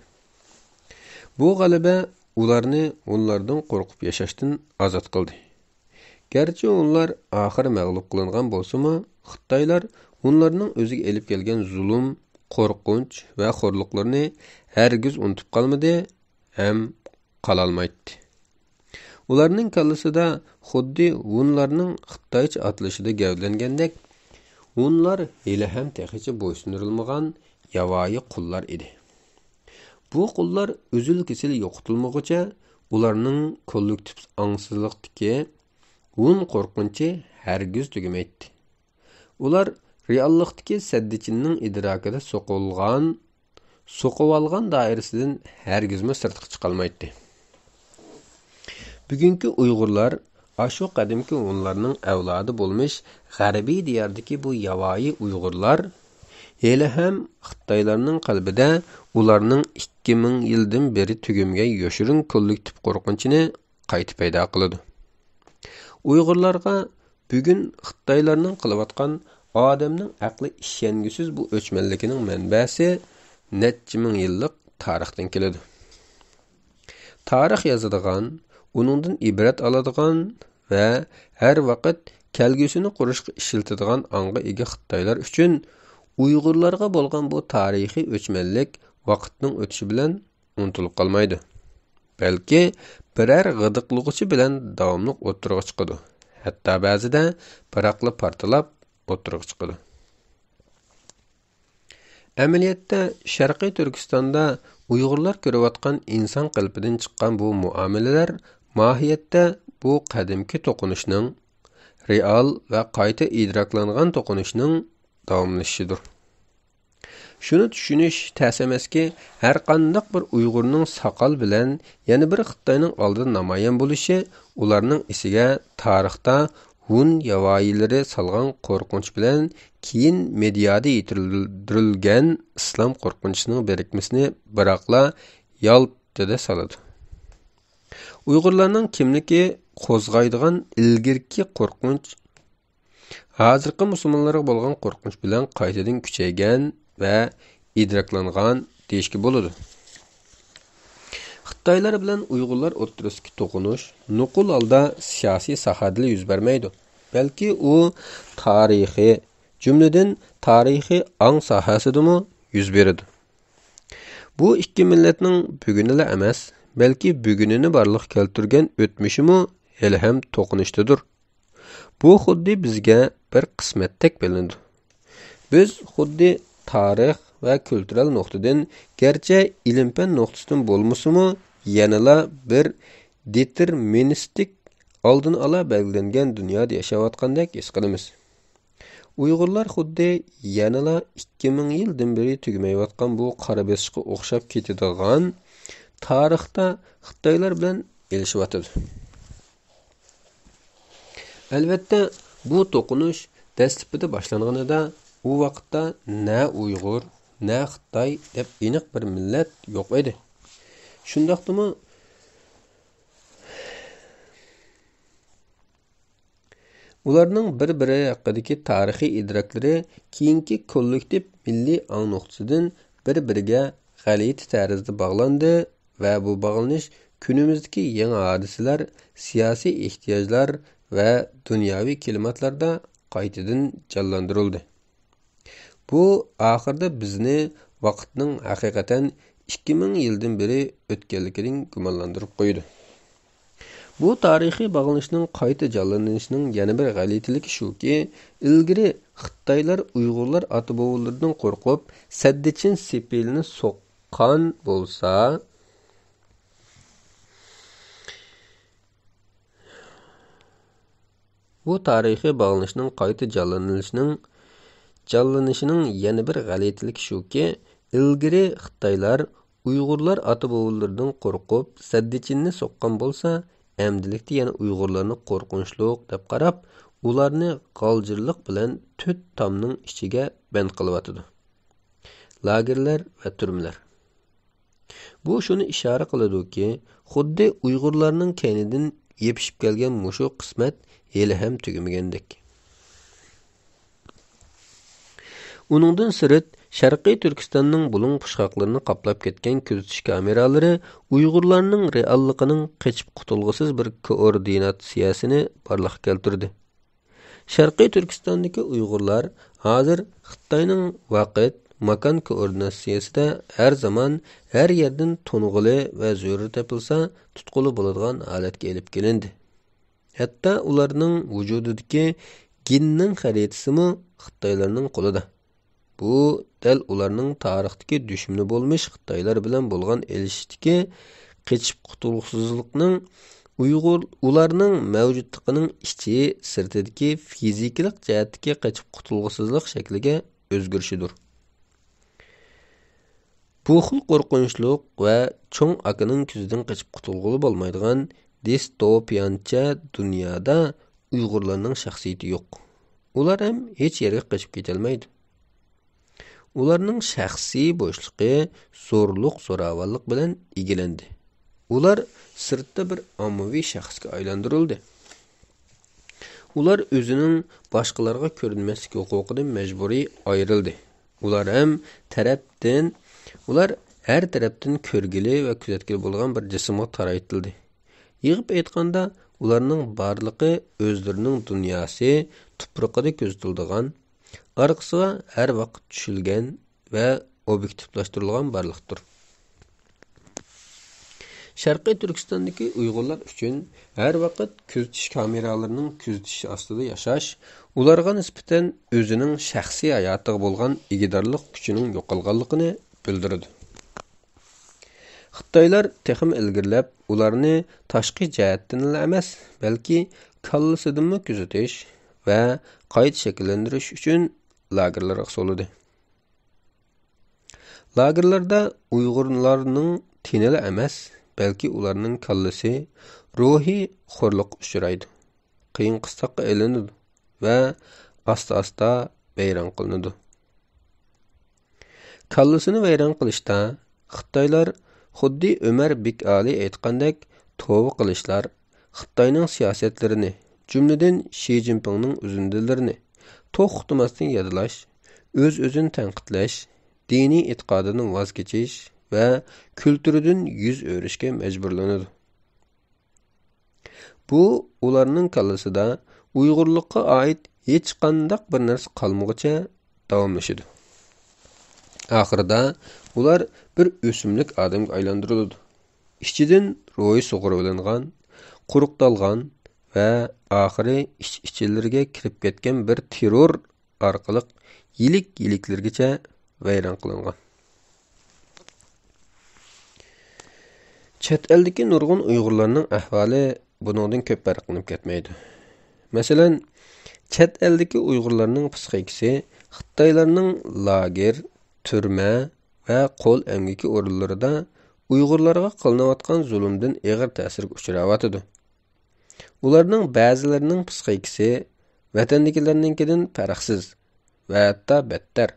بۇ غەلىبە ئۇلارنى ھونلاردىن قورقۇپ ياشاشتىن ئازاد قىلدى. گەرچە ھونلار ئاخىرى مەغلۇپ قىلىنغان بولسىمۇ، خىتايلار ھونلارنىڭ ئۆزىگە ئېلىپ كەلگەن زۇلۇم، قورقۇنچ ۋە خورلۇقلىرىنى ھەرگىز ئۇنتۇپ قالمىدى ھەم قالالمايتتى. ئۇلارنىڭ كاللىسىدا خۇددى ھونلارنىڭ خىتايچە ئاتىلىشىدا گەۋدىلەنگەندەك، ھونلار ھېلىھەم تېخىچە بويسۇندۇرۇلمىغان ياۋايى قۇللار ئىدى. بۇ قۇللار ئۈزۈل-كېسىل يوقىتىلمىغۇچە، ئۇلارنىڭ كوللېكتىپ ئاڭسىزلىقتىكى ھون قورقۇنچى ھەرگىز تۈگىمەيتتى. ئۇلار رېئاللىقتىكى سەددىچىننىڭ ئىدراكىدا سوقۇلغان، سوقۇۋالغان دائىرىسىدىن ھەرگىزمۇ سىرتقا چىقالمايتتى. بۈگۈنكى ئۇيغۇرلار ئاشۇ قەدىمكى ھونلارنىڭ ئەۋلادى بولمىش غەربىي دىياردىكى بۇ ياۋايى ئۇيغۇرلار ھېلىھەم خىتايلارنىڭ قەلبىدە ئۇلارنىڭ ئىككى مىڭ يىلدىن بېرى تۈگىمىگەن يوشۇرۇن كوللېكتىپ قورقۇنچىنى قايتا پەيدا قىلىدۇ. ئۇيغۇرلارغا بۈگۈن خىتايلارنىڭ قىلىۋاتقان ئادەمنىڭ ئەقلى ئىشەنگۈسىز بۇ ئۆچمەنلىكىنىڭ مەنبەسى نەچچە مىڭ يىللىق تارىختىن كېلىدۇ. تارىخ يازىدىغان، ئۇنىڭدىن ئىبرەت ئالىدىغان ۋە ھەر ۋاقىت كەلگۈسىنى قۇرۇشقا ئىشلىتىدىغان ئاڭغا ئىگە خىتايلار ئۈچۈن ئۇيغۇرلارغا بولغان بۇ تارىخىي ئۆچمەنلىك ۋاقىتنىڭ ئۆتۈشى بىلەن ئۇنتۇلۇپ قالمايدۇ. بەلكى بىرەر غىدىقلىغۇچى بىلەن داۋاملىق ئوتتۇرىغا چىقىدۇ. ھەتتا بەزىدە بىراقلا پارتلاپ ئوتتۇرىغا چىقىدۇ. ئەمەلىيەتتە، شەرقىي تۈركىستاندا ئۇيغۇرلار كۆرۈۋاتقان ئىنسان قېلىپىدىن چىققان بۇ مۇئامىلىلەر ماھىيەتتە بۇ قەدىمكى توقۇنۇشنىڭ، رېئال ۋە قايتا ئىدراكلانغان توقۇنۇشنىڭ داۋاملىشىشىدۇر. شۇنى چۈشىنىش تەس ئەمەسكى، ھەرقانداق بىر ئۇيغۇرنىڭ ساقال بىلەن يەنە بىر خىتاينىڭ ئالدىدا نامايان بولۇشى ئۇلارنىڭ ئېسىگە تارىختا ھۇن ياۋايىلىرى سالغان قورقۇنچ بىلەن كېيىن مېدىيادا يېتىلدۈرۈلگەن ئىسلام قورقۇنچىسىنىڭ بىرىكمىسىنى بىراقلا يالتىدە سالىدۇ. ئۇيغۇرلارنىڭ كىملىكى قوزغايدىغان ئىلگىرىكى قورقۇنچ ھازىرقى مۇسۇلمانلارغا بولغان قورقۇنچ بىلەن قايتىدىن كۈچەيگەن ۋە ئىدراكلانغان دېيىشكە بولىدۇ. خىتايلار بىلەن ئۇيغۇرلار ئوتتۇرىسىدىكى توقۇنۇش نوقۇل ھالدا سىياسىي ساھەدىلا يۈز بەرمەيدۇ، بەلكى ئۇ تارىخىي، جۈملىدىن تارىخىي ئاڭ ساھەسىدىمۇ يۈز بېرىدۇ. بۇ ئىككى مىللەتنىڭ بۈگۈنىلا ئەمەس، بەلكى بۈگۈنىنى بارلىققا كەلتۈرگەن ئۆتمۈشىمۇ ھېلىھەم توقۇنۇشتىدۇر. بۇ خۇددى بىزگە بىر قىسمەتتەك بىلىنىدۇ. بىز خۇددى تارىخ ۋە كۈلتۈرەل نۇقتىدىن، گەرچە ئىلىم-پەن نۇقتىسىدىن بولمىسىمۇ، يەنىلا بىر دېتېرمىنىستىك، ئالدىن ئالا بەلگىلەنگەن دۇنيادا ياشاۋاتقاندەك ھېس قىلىمىز. ئۇيغۇرلار خۇددى يەنىلا ئىككى مىڭ يىلدىن بېرى تۈگىمەيۋاتقان بۇ قارا بېسىشقا ئوخشاپ كېتىدىغان تارىختا خىتايلار بىلەن ئېلىشىۋاتىدۇ. ئەلۋەتتە، بۇ توقۇنۇش دەسلىپىدە باشلانغىنىدا، ئۇ ۋاقىتتا نە ئۇيغۇر، نە خىتاي دەپ ئېنىق بىر مىللەت يوق ئىدى. شۇنداقتىمۇ، ئۇلارنىڭ بىر-بىرى ھەققىدىكى تارىخىي ئىدراكلىرى كېيىنكى كوللېكتىپ مىللىي ئاڭ نۇقتىسىدىن بىر-بىرىگە غەلىتە تەرزدە باغلاندى ۋە بۇ باغلىنىش كۈنىمىزدىكى يېڭى ھادىسىلەر، سىياسىي ئېھتىياجلار ۋە دۇنياۋى كىلىماتلاردا قايتىدىن جانلاندۇرۇلدى. بۇ ئاخىرىدا بىزنى ۋاقىتنىڭ ھەقىقەتەن ئىككى مىڭ يىلدىن بېرى ئۆتكەنلىكىدىن گۇمانلاندۇرۇپ قويىدۇ. بۇ تارىخىي باغلىنىشنىڭ قايتا جانلىنىشىنىڭ يەنە بىر غەلىتىلىكى شۇكى، ئىلگىرى خىتايلار ئۇيغۇرلار ئاتا-بوۋىلىرىدىن قورقۇپ، سەددىچىن سېپىلىنى سوققان بولسا، بۇ تارىخىي باغلىنىشنىڭ قايتا جانلىنىشىنىڭ، جانلىنىشىنىڭ يەنە بىر غەلىتىلىكى شۇكى، ئىلگىرى خىتايلار ئۇيغۇرلار ئاتا-بوۋىلىرىدىن قورقۇپ، سەددىچىننى سوققان بولسا، ئەمدىلىكتە يەنە ئۇيغۇرلارنى قورقۇنچلۇق دەپ قاراپ، ئۇلارنى غالجىرلىق بىلەن تۆت تامنىڭ ئىچىگە بەند قىلىۋاتىدۇ. لاگېرلار ۋە تۈرمىلەر. بۇ شۇنى ئىشارە قىلىدۇكى، خۇددى ئۇيغۇرلارنىڭ كەينىدىن يېپىشىپ كەلگەن مۇشۇ قىسمەت ھېلىھەم تۈگىمىگەندەك. ئۇنىڭدىن سىرت، شەرقىي تۈركىستاننىڭ بۇلۇڭ پۇچقاقلىرىنى قاپلاپ كەتكەن كۆزىتىش كامېرالىرى ئۇيغۇرلارنىڭ رېئاللىقىنىڭ قېچىپ قۇتۇلغۇسىز بىر كوئوردىناتسىيەسىنى بارلىققا كەلتۈردى. شەرقىي تۈركىستاندىكى ئۇيغۇرلار ھازىر خىتاينىڭ ۋاقىت، ماكان كوئوردىناتسىيەسىدە ھەر زامان، ھەر يەردىن تونۇغىلى ۋە زۆرۈر تېپىلسا تۇتقىلى بولىدىغان ھالەتكە ئېلىپ كېلىندى. ھەتتا ئۇلارنىڭ ۋۇجۇدىدىكى گېننىڭ خەرىتىسىمۇ خىتايلارنىڭ قولىدا. بۇ دەل ئۇلارنىڭ تارىختىكى دۈشمىنى بولمىش خىتايلار بىلەن بولغان ئېلىشىشتىكى قېچىپ قۇتۇلغۇسىزلىقنىڭ ئۇيغۇر، ئۇلارنىڭ مەۋجۇتلۇقىنىڭ ئىچى سىرتىدىكى فىزىكىلىق جەھەتتىكى قېچىپ قۇتۇلغۇسىزلىق شەكلىگە ئۆزگىرىشىدۇر. بۇ خىل قورقۇنچلۇق ۋە چوڭ ئاكىنىڭ كۆزىدىن قېچىپ قۇتۇلغىلى بولمايدىغان دىستوپىيانچە دۇنيادا ئۇيغۇرلارنىڭ شەخسىيىتى يوق. ئۇلار ھەم ھېچ يەرگە قېچىپ كېتەلمەيدۇ. ئۇلارنىڭ شەخسىي بوشلۇقى زورلۇق-زوراۋانلىق بىلەن ئىگىلەندى. ئۇلار سىرتتا بىر ئاممىۋى شەخسكە ئايلاندۇرۇلدى. ئۇلار ئۆزىنىڭ باشقىلارغا كۆرۈنمەسلىك ھوقۇقىدىن مەجبۇرىي ئايرىلدى. ئۇلار ھەم تەرەپتىن، ئۇلار ھەر تەرەپتىن كۆرگىلى ۋە كۆزەتكىلى بولغان بىر جىسىمغا تارايتىلدى. يىغىپ ئېيتقاندا، ئۇلارنىڭ بارلىقى ئۆزلىرىنىڭ دۇنياسى تۇپرىقىدا كۆزىتىلىدىغان، ئارقىسىغا ھەر ۋاقىت چۈشۈلگەن ۋە ئوبيېكتىپلاشتۇرۇلغان بارلىقتۇر. شەرقىي تۈركىستاندىكى ئۇيغۇرلار ئۈچۈن ھەر ۋاقىت كۆزىتىش كامېرالىرىنىڭ كۆزىتىشى ئاستىدا ياشاش، ئۇلارغا نىسبەتەن ئۆزىنىڭ شەخسىي ھاياتىغا بولغان ئىگىدارلىق كۈچىنىڭ يوقالغانلىقىنى بىلدۈرىدۇ. خىتايلار تېخىمۇ ئىلگىرىلەپ، ئۇلارنى تاشقى جەھەتتىنلا ئەمەس، بەلكى كاللىسىدىنمۇ كۆزىتىش ۋە قايتا شەكىللەندۈرۈش ئۈچۈن لاگېرلارغا سولىدى. لاگېرلاردا ئۇيغۇرلارنىڭ تېنىلا ئەمەس، بەلكى ئۇلارنىڭ كاللىسى، روھى خورلۇققا ئۇچرايدۇ، قىيىن قىستاققا ئېلىنىدۇ ۋە ئاستا-ئاستا ۋەيران قىلىنىدۇ. كاللىسىنى ۋەيران قىلىشتا خىتايلار خۇددى ئۆمەر بىك ئالى ئېيتقاندەك توۋا قىلىشلار، خىتاينىڭ سىياسەتلىرىنى، جۈملىدىن شى جىنپىڭنىڭ ئۈزۈندىلىرىنى توختىماستىن يادلاش، ئۆز-ئۆزىنى تەنقىدلەش، دىنىي ئېتىقادىدىن ۋاز كېچىش، ۋە كۈلتۈرىدىن يۈز ئۆرۈشكە مەجبۇرلىنىدۇ. بۇ ئۇلارنىڭ كاللىسىدا ئۇيغۇرلۇققا ئائىت ھېچقانداق بىر نەرسە قالمىغۇچە داۋاملىشىدۇ. ئاخىرىدا ئۇلار بىر ئۆسۈملۈك ئادەمگە ئايلاندۇرۇلىدۇ. ئىچىدىن روھى سۇغۇرۇۋېلىنغان، قۇرۇقتالغان ۋە ئاخىرى ئىچ-ئىچلىرىگە كىرىپ كەتكەن بىر تېررور ئارقىلىق يىلىك-يىلىكلىرىگىچە ۋەيران قىلىنغان. چەت ئەلدىكى نۇرغۇن ئۇيغۇرلارنىڭ ئەھۋالى بۇنىڭدىن كۆپ پەرقلىنىپ كەتمەيدۇ. مەسىلەن، چەت ئەلدىكى ئۇيغۇرلارنىڭ پسىخىكىسى خىتايلارنىڭ لاگېر، تۈرمە ۋە قول ئەمگىكى ئورۇنلىرىدا ئۇيغۇرلارغا قىلىنىۋاتقان زۇلۇمدىن ئېغىر تەسىرگە ئۇچراۋاتىدۇ. ئۇلارنىڭ بەزىلىرىنىڭ پسىخىكىسى ۋەتەندىكىلەرنىڭكىدىن پەرقسىز ۋە ھەتتا بەتتەر.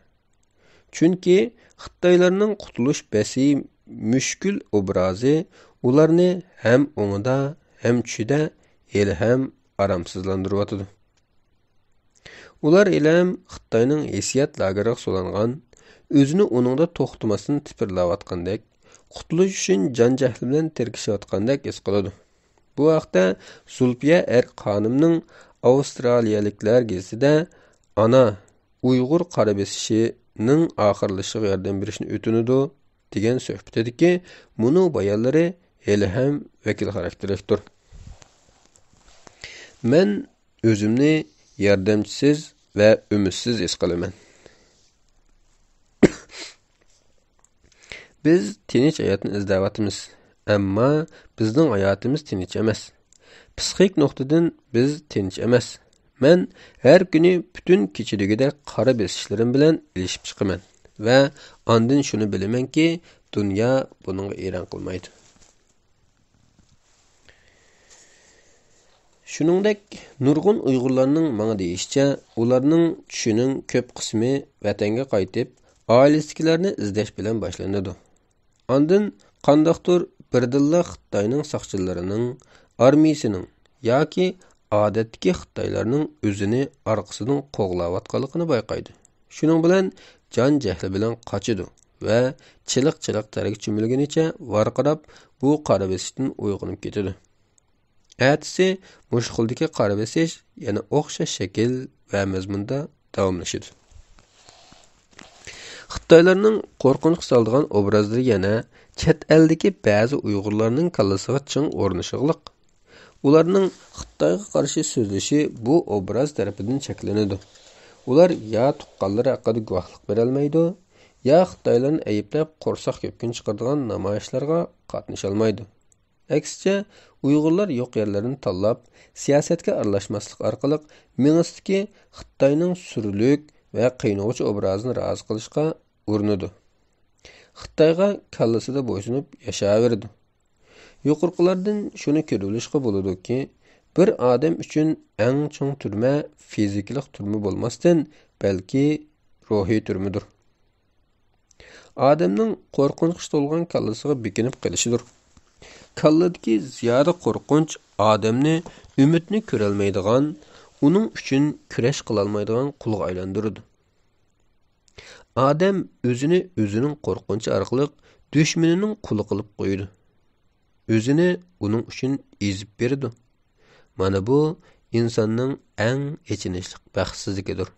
چۈنكى خىتايلارنىڭ قۇتۇلۇش بەسى مۈشكۈل ئوبرازى ئۇلارنى ھەم ئوڭىدا، ھەم چۈشىدە ھېلىھەم ئارامسىزلاندۇرۇۋاتىدۇ. ئۇلار ھېلىھەم خىتاينىڭ ھېسسىيات لاگېرىغا سولانغان، ئۆزىنى ئۇنىڭدا توختىماستىن تىپىرلاۋاتقاندەك، قۇتۇلۇش ئۈچۈن جان-جەھلى بىلەن تىركىشىۋاتقاندەك ھېس قىلىدۇ. بۇ ھەقتە زۇلپىيە ئەرك خانىمنىڭ ئاۋسترالىيەلىكلەر گېزىتىدە «ئانا، ئۇيغۇر قارا بېسىشىنىڭ ئاخىرلىشىشىغا ياردەم بېرىشنى ئۆتۈنىدۇ» دېگەن سۆھبىتىدىكى مۇنۇ بايانلىرى ھېلىھەم ۋەكىل خاراكتېرلىكتۇر. مەن ئۆزۈمنى ياردەمچىسىز ۋە ئۈمىدسىز ھېس قىلىمەن. بىز تىنچ ھاياتنى ئىزدەۋاتىمىز، ئەمما بىزنىڭ ھاياتىمىز تىنچ ئەمەس. پسىخىك نۇقتىدىن بىز تىنچ ئەمەس. مەن ھەر كۈنى پۈتۈن كېچىدىكىدەك قارا بېسىشلىرىم بىلەن ئېلىشىپ چىقىمەن ۋە ئاندىن شۇنى بىلىمەنكى، دۇنيا بۇنىڭغا ئېرەن قىلمايدۇ. شۇنىڭدەك، نۇرغۇن ئۇيغۇرلارنىڭ ماڭا دېيىشىچە، ئۇلارنىڭ چۈشىنىڭ كۆپ قىسمى ۋەتەنگە قايتىپ، ئائىلىسىدىكىلەرنى ئىزدەش بىلەن باشلىنىدۇ. ئاندىن قانداقتۇر بىردىنلا خىتاينىڭ ساقچىلىرىنىڭ، ئارمىيىسىنىڭ ياكى ئادەتتىكى خىتايلارنىڭ ئۆزىنى ئارقىسىدىن قوغلاۋاتقانلىقىنى بايقايدۇ. شۇنىڭ بىلەن جان-جەھلى بىلەن قاچىدۇ ۋە چىلىق-چىلىق تەرگە چۆمۈلگىنىچە ۋارقىراپ، بۇ قارا بېسىشتىن ئويغىنىپ كېتىدۇ. ئەتىسى مۇشۇ خىلدىكى قارا بېسىش يەنە ئوخشاش شەكىل ۋە مەزمۇندا داۋاملىشىدۇ. خىتايلارنىڭ قورقۇنچقا سالىدىغان ئوبرازلىرى يەنە چەت ئەلدىكى بەزى ئۇيغۇرلارنىڭ كاللىسىغا چىڭ ئورنىشىغلىق. ئۇلارنىڭ خىتايغا قارشى سۆزلىشى بۇ ئوبراز تەرىپىدىن چەكلىنىدۇ. ئۇلار يا تۇغقانلىرى ھەققىدە گۇۋاھلىق بېرەلمەيدۇ، يا خىتايلارنى ئەيىبلەپ، قورساق كۆپكۈن چىقىرىدىغان نامايىشلارغا قاتنىشالمايدۇ. ئەكسىچە، ئۇيغۇرلار يوق يەرلەرنى تاللاپ، سىياسەتكە ئارىلاشماسلىق ئارقىلىق مېڭىسىدىكى خىتاينىڭ سۈرلۈك ۋە قىينىغۇچى ئوبرازىنى رازى قىلىشقا ئۇرۇنىدۇ. خىتايغا كاللىسىدا بويسۇنۇپ ياشاۋېرىدۇ. يۇقىرىقىلاردىن شۇنى كۆرۈۋېلىشقا بولىدۇكى، بىر ئادەم ئۈچۈن ئەڭ چوڭ تۈرمە فىزىكىلىق تۈرمە بولماستىن، بەلكى روھىي تۈرمىدۇر. ئادەمنىڭ قورقۇنچقا تولغان كاللىسىغا بېكىنىپ قېلىشىدۇر. كاللىدىكى زىيادە قورقۇنچ ئادەمنى ئۈمىدنى كۆرەلمەيدىغان، ئۇنىڭ ئۈچۈن كۈرەش قىلالمايدىغان قۇلغا ئايلاندۇرىدۇ. ئادەم ئۆزىنى ئۆزىنىڭ قورقۇنچى ئارقىلىق دۈشمىنىنىڭ قۇلى قىلىپ قويىدۇ. ئۆزىنى ئۇنىڭ ئۈچۈن ئېزىپ بېرىدۇ. مانا بۇ ئىنساننىڭ ئەڭ ئېچىنىشلىق بەختسىزلىكىدۇر.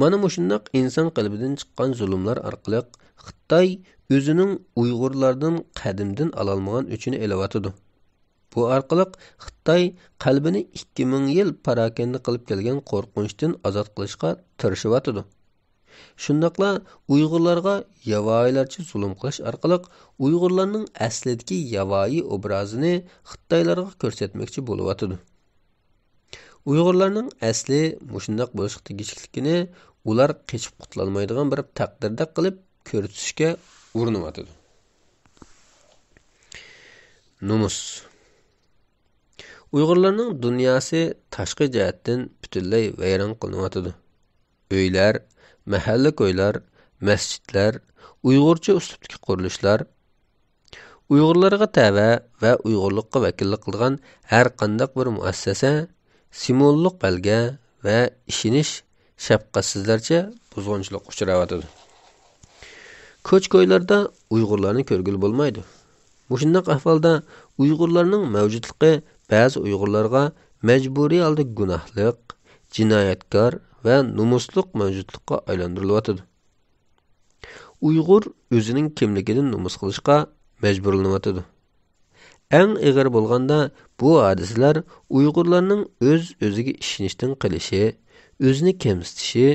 مانا مۇشۇنداق ئىنسان قەلبىدىن چىققان زۇلۇملار ئارقىلىق خىتاي ئۆزىنىڭ ئۇيغۇرلاردىن قەدىمدىن ئالالمىغان ئۆچىنى ئېلىۋاتىدۇ. بۇ ئارقىلىق خىتاي قەلبىنى ئىككى مىڭ يىل پاراكەندە قىلىپ كەلگەن قورقۇنچتىن ئازاد قىلىشقا تىرىشىۋاتىدۇ. شۇنداقلا ئۇيغۇرلارغا ياۋايىلارچە زۇلۇم قىلىش ئارقىلىق ئۇيغۇرلارنىڭ ئەسلىدىكى ياۋايى ئوبرازىنى خىتايلارغا كۆرسەتمەكچى بولۇۋاتىدۇ. ئۇيغۇرلارنىڭ ئەسلى مۇشۇنداق بولۇشقا تېگىشلىكلىكىنى ئۇلار قېچىپ قۇتۇلالمايدىغان بىر تەقدىردەك قىلىپ كۆرسىتىشكە ئۇرۇنۇۋاتىدۇ. نومۇس. ئۇيغۇرلارنىڭ دۇنياسى تاشقى جەھەتتىن پۈتۈنلەي ۋەيران قىلىنىۋاتىدۇ. ئۆيلەر، مەھەللە كويلار، مەسچىتلەر، ئۇيغۇرچە ئۇسلۇبتىكى قۇرۇلۇشلار، ئۇيغۇرلارغا تەۋە ۋە ئۇيغۇرلۇققا ۋەكىللىك قىلىدىغان ھەر قانداق بىر مۇئەسسەسە، سىمۋوللۇق بەلگە ۋە ئىشىنىش شەپقەتسىزلەرچە بۇزغۇنچىلىققا ئۇچراۋاتىدۇ. كوچا-كويلاردا ئۇيغۇرلارنى كۆرگىلى بولمايدۇ. مۇشۇنداق ئەھۋالدا ئۇيغۇرلارنىڭ مەۋجۇتلۇقى بەزى ئۇيغۇرلارغا مەجبۇرىي ھالدا گۇناھلىق، جىنايەتكار ۋە نومۇسلۇق مەۋجۇتلۇققا ئايلاندۇرۇلۇۋاتىدۇ. ئۇيغۇر ئۆزىنىڭ كىملىكىدىن نومۇس قىلىشقا مەجبۇرلىنىۋاتىدۇ. ئەڭ ئېغىر بولغاندا، بۇ ھادىسىلەر ئۇيغۇرلارنىڭ ئۆز-ئۆزىگە ئىشىنىشتىن قېلىشى، ئۆزىنى كەمسىتىشى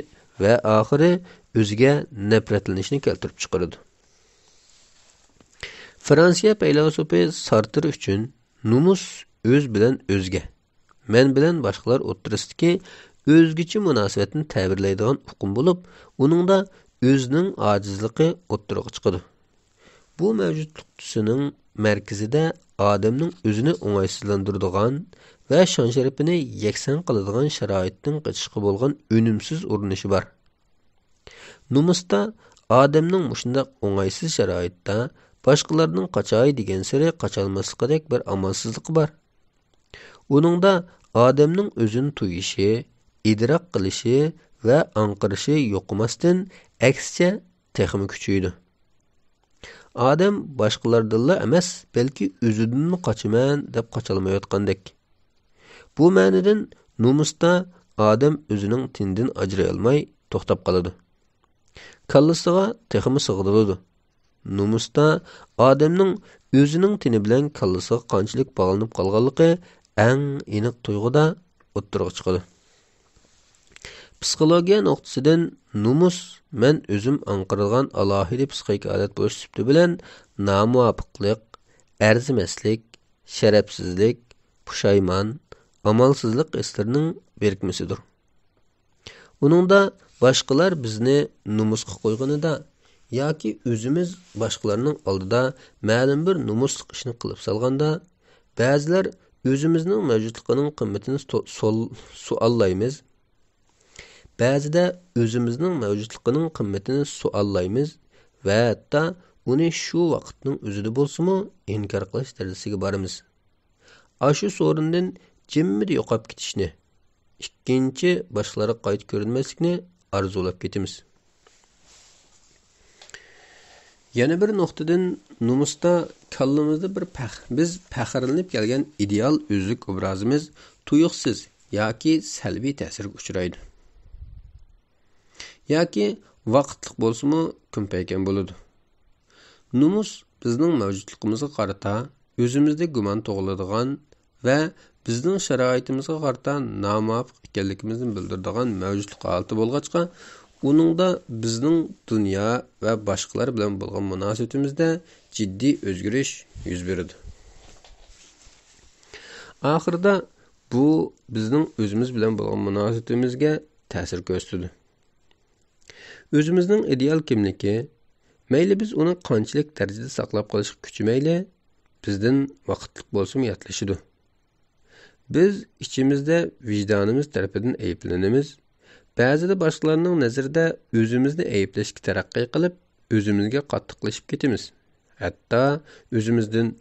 ۋە ئاخىرى ئۆزىگە نەپرەتلىنىشنى كەلتۈرۈپ چىقىرىدۇ. فرانسىيە پەيلاسوپى سارتر ئۈچۈن نومۇس ئۆز بىلەن ئۆزگە، مەن بىلەن باشقىلار ئوتتۇرىسىدىكى ئۆزگىچە مۇناسىۋەتنى تەبىرلەيدىغان ئۇقۇم بولۇپ، ئۇنىڭدا ئۆزىنىڭ ئاجىزلىقى ئوتتۇرىغا چىقىدۇ. بۇ مەۋجۇتلۇق تۈسىنىڭ مەركىزىدە ئادەمنىڭ ئۆزىنى ئوڭايسىزلاندۇرىدىغان ۋە شان-شەرىپىنى يەكسان قىلىدىغان شارائىتتىن قېچىشقا بولغان ئۈنۈمسىز ئۇرۇنۇشى بار. نومۇستا ئادەمنىڭ مۇشۇنداق ئوڭايسىز شارائىتتا باشقىلارنىڭ قاچاي دېگەنسېرى قاچالماسلىقىدەك بىر ئامالسىزلىقى بار. ئۇنىڭدا ئادەمنىڭ ئۆزىنى تۇيۇشى، ئىدراك قىلىشى ۋە ئاڭقىرىشى يوقىماستىن، ئەكسىچە تېخىمۇ كۈچىيىدۇ. ئادەم باشقىلاردىنلا ئەمەس، بەلكى ئۆزىدىنمۇ قاچىمەن دەپ قاچالمايۋاتقاندەك. بۇ مەنىدىن نومۇستا ئادەم ئۆزىنىڭ تېنىدىن ئاجرىيالماي توختاپ قالىدۇ. كاللىسىغا تېخىمۇ سىغدۇرۇلىدۇ. نومۇستا ئادەمنىڭ ئۆزىنىڭ تېنى بىلەن كاللىسىغا قانچىلىك باغلىنىپ قالغانلىقى ئەڭ ئېنىق تۇيغۇدا ئوتتۇرىغا چىقىدۇ. پسىخولوگىيە نۇقتىسىدىن نومۇس مەن ئۆزۈم ئاڭقىرىدىغان ئالاھىدە پسىخىك ھالەت بولۇش سۈپىتى بىلەن نامۇۋاپىقلىق، ئەرزىمەسلىك، شەرەپسىزلىك، پۇشايمان، ئامالسىزلىق ھېسلىرىنىڭ بىرىكمىسىدۇر. ئۇنىڭدا باشقىلار بىزنى نومۇسقا قويغىنىدا ياكى ئۆزىمىز باشقىلارنىڭ ئالدىدا مەلۇم بىر نومۇسلۇق ئىشنى قىلىپ سالغاندا، بەزىلەر ئۆزىمىزنىڭ مەۋجۇتلۇقىنىڭ قىممىتىنى تو-، سول-، سوئاللايمىز. بەزىدە ئۆزىمىزنىڭ مەۋجۇتلۇقىنىڭ قىممىتىنى سوئاللايمىز ۋە ھەتتا ئۇنى شۇ ۋاقىتنىڭ ئۆزىدە بولسىمۇ ئىنكار قىلىش دەرىجىسىگە بارىمىز. ئاشۇ سورۇندىن جىممىدە يوقاپ كېتىشنى، ئىككىنچى باشقىلارغا قايتا كۆرۈنمەسلىكنى ئارزۇلاپ كېتىمىز. يەنە بىر نۇقتىدىن، نومۇستا كاللىمىزدا بىر پەخ-، بىز پەخىرلىنىپ كەلگەن ئىدېئال ئۆزلۈك ئوبرازىمىز تۇيۇقسىز ياكى سەلبىي تەسىرگە ئۇچرايدۇ. ياكى ۋاقىتلىق بولسىمۇ كۈن پەيكەن بولىدۇ. نومۇس بىزنىڭ مەۋجۇتلۇقىمىزغا قارىتا ئۆزىمىزدە گۇمان تۇغۇلىدىغان ۋە بىزنىڭ شارائىتىمىزغا قارىتا نامۇۋاپىق ئىكەنلىكىمىزنى بىلدۈرىدىغان مەۋجۇتلۇق ھالىتى بولغاچقا، ئۇنىڭدا بىزنىڭ دۇنيا ۋە باشقىلار بىلەن بولغان مۇناسىۋىتىمىزدە جىددىي ئۆزگىرىش يۈز بېرىدۇ. ئاخىرىدا بۇ بىزنىڭ ئۆزىمىز بىلەن بولغان مۇناسىۋىتىمىزگە تەسىر كۆرسىتىدۇ. ئۆزىمىزنىڭ ئىدېئال كىملىكى، مەيلى بىز ئۇنى قانچىلىك دەرىجىدە ساقلاپ قېلىشقا كۈچىمەيلى، بىزدىن ۋاقىتلىق بولسىمۇ ياتلىشىدۇ. بىز ئىچىمىزدە ۋىجدانىمىز تەرىپىدىن ئەيىبلىنىمىز. بەزىدە باشقىلارنىڭ نەزىرىدە ئۆزىمىزنى ئەيىبلەشكە تەرەققىي قىلىپ، ئۆزىمىزگە قاتتىقلىشىپ كېتىمىز. ھەتتا ئۆزىمىزدىن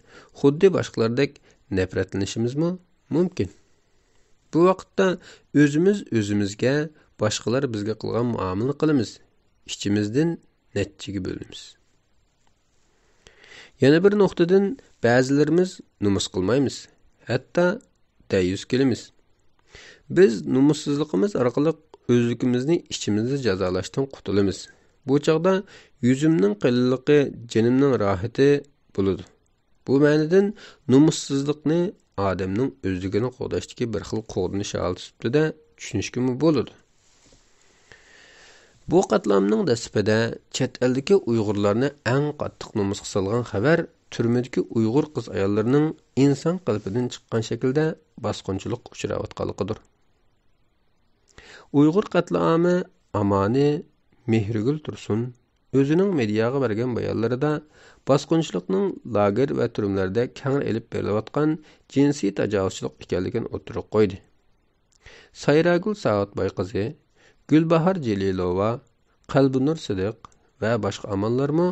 خۇددى باشقىلاردەك نەپرەتلىنىشىمىزمۇ مۇمكىن. بۇ ۋاقىتتا ئۆزىمىز ئۆزىمىزگە، باشقىلار بىزگە قىلغان مۇئامىلىنى قىلىمىز، ئىچىمىزدىن نەچچىگە بۆلۈنىمىز. يەنە بىر نۇقتىدىن، بەزىلىرىمىز نومۇس قىلمايمىز، ھەتتا دەييۇس كېلىمىز. بىز نومۇسسىزلىقىمىز ئارقىلىق ئۆزلۈكىمىزنى ئىچىمىزدە جازالاشتىن قۇتۇلىمىز. بۇ چاغدا يۈزۈمنىڭ قېلىنلىقى جېنىمنىڭ راھىتى بولىدۇ. بۇ مەنىدىن نومۇسسىزلىقنى ئادەمنىڭ ئۆزلۈكىنى قوغداشتىكى بىر خىل قوغدىنىش ھالىتى سۈپىتىدە چۈشىنىشكىمۇ بولىدۇ. بۇ قاتلامنىڭ دەسلىپىدە چەت ئەلدىكى ئۇيغۇرلارنى ئەڭ قاتتىق نومۇسقا سالغان خەۋەر تۈرمىدىكى ئۇيغۇر قىز-ئاياللىرىنىڭ ئىنسان قېلىپىدىن چىققان شەكىلدە باسقۇنچىلىققا ئۇچراۋاتقانلىقىدۇر. ئۇيغۇر قەتلىئامى ئامانى مېھرىگۈل تۇرسۇن ئۆزىنىڭ مېدىياغا بەرگەن بايانلىرىدا باسقۇنچىلىقنىڭ لاگېر ۋە تۈرمىلەردە كەڭرى ئېلىپ بېرىلىۋاتقان جىنسىي تاجاۋۇزچىلىق ئىكەنلىكىنى ئوتتۇرىغا قويدى. سايراگۈل ساۋۇتباي قىزى، گۈلباھار جېلىلوۋا، قەلبىنۇر سىدىق ۋە باشقا ئامانلارمۇ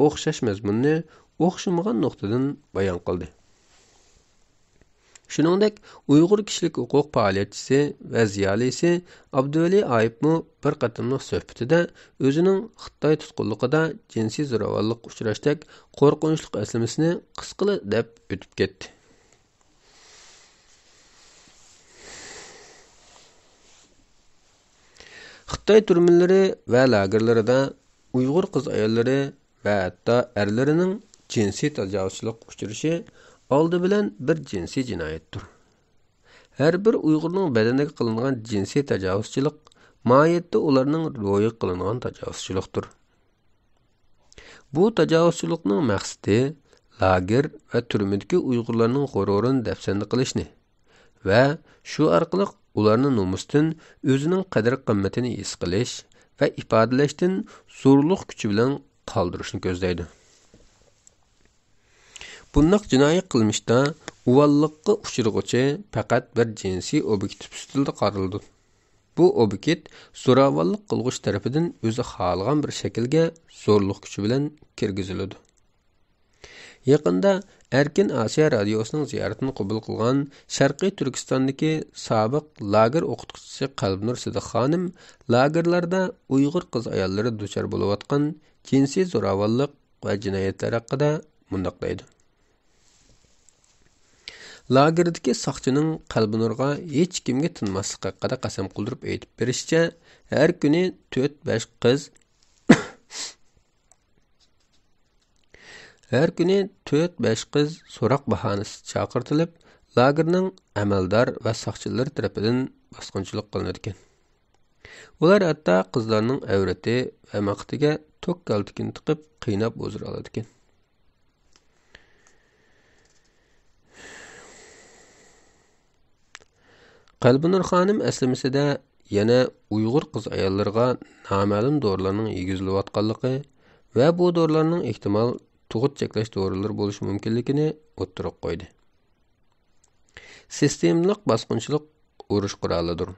ئوخشاش مەزمۇننى ئوخشىمىغان نۇقتىدىن بايان قىلدى. شۇنىڭدەك، ئۇيغۇر كىشىلىك ھوقۇق پائالىيەتچىسى ۋە زىيالىيسى ئابدۇۋەلى ئايۇپمۇ بىر قېتىملىق سۆھبىتىدە ئۆزىنىڭ خىتاي تۇتقۇنلۇقىدا جىنسىي زوراۋانلىققا ئۇچراشتەك قورقۇنچلۇق ئەسلىمىسىنى قىسقىلا دەپ ئۆتۈپ كەتتى. خىتاي تۈرمىلىرى ۋە لاگېرلىرىدا ئۇيغۇر قىز-ئاياللىرى ۋە ھەتتا ئەرلىرىنىڭ جىنسىي تاجاۋۇزچىلىققا ئۇچرىشى ئالدى بىلەن بىر جىنسىي جىنايەتتۇر. ھەر بىر ئۇيغۇرنىڭ بەدىنىگە قىلىنغان جىنسىي تاجاۋۇزچىلىق ماھىيەتتە ئۇلارنىڭ روھىغا قىلىنغان تاجاۋۇزچىلىقتۇر. بۇ تاجاۋۇزچىلىقنىڭ مەقسىتى لاگېر ۋە تۈرمىدىكى ئۇيغۇرلارنىڭ غۇرۇرىنى دەپسەندە قىلىشنى ۋە شۇ ئارقىلىق ئۇلارنى نومۇستىن، ئۆزىنىڭ قەدىر-قىممىتىنى ھېس قىلىش ۋە ئىپادىلەشتىن زورلۇق كۈچى بىلەن قالدۇرۇشنى كۆزلەيدۇ. بۇنداق جىنايى قىلمىشتا ئۇۋاللىققا ئۇچرىغۇچى پەقەت بىر جىنسىي ئوبيېكت سۈپىتىدە قارىلىدۇ. بۇ ئوبيېكت زوراۋانلىق قىلغۇچى تەرىپىدىن ئۆزى خالىغان بىر شەكىلگە زورلۇق كۈچى بىلەن كىرگۈزۈلىدۇ. يېقىندا ئەركىن ئاسىيا رادىيوسىنىڭ زىيارىتىنى قوبۇل قىلغان شەرقىي تۈركىستاندىكى سابىق لاگېر ئوقۇتقۇچىسى قەلبىنۇر سىدىق خانىم لاگېرلاردا ئۇيغۇر قىز-ئاياللىرى دۇچار بولۇۋاتقان جىنسىي زوراۋانلىق ۋە جىنايەتلەر ھەققىدە مۇنداق دەيدۇ. لاگېردىكى ساقچىنىڭ قەلبىنۇرغا ھېچكىمگە تىنماسلىق ھەققىدە قەسەم قىلدۇرۇپ ئېيتىپ بېرىشىچە، ھەر كۈنى تۆت-بەش قىز، ھەر كۈنى تۆت-بەش قىز سوراق باھانىسىدا چاقىرتىلىپ، لاگېرنىڭ ئەمەلدار ۋە ساقچىلىرى تەرىپىدىن باسقۇنچىلىق قىلىنىدىكەن. ئۇلار ھەتتا قىزلارنىڭ ئەۋرىتى ۋە مەقئىتىگە توك كالتىكىنى تىقىپ، قىيناپ ھۇزۇر ئالىدىكەن. قەلبىنۇر خانىم ئەسلىمىسىدە يەنە ئۇيغۇر قىز-ئاياللىرىغا نامەلۇم دورىلارنىڭ يېگۈزۈلۈۋاتقانلىقى ۋە بۇ دورىلارنىڭ ئېھتىمال تۇغۇت چەكلەش دورىلىرى بولۇشى مۇمكىنلىكىنى ئوتتۇرىغا قويدى. سىستېمىلىق باسقۇنچىلىق ئۇرۇش قورالىدۇر.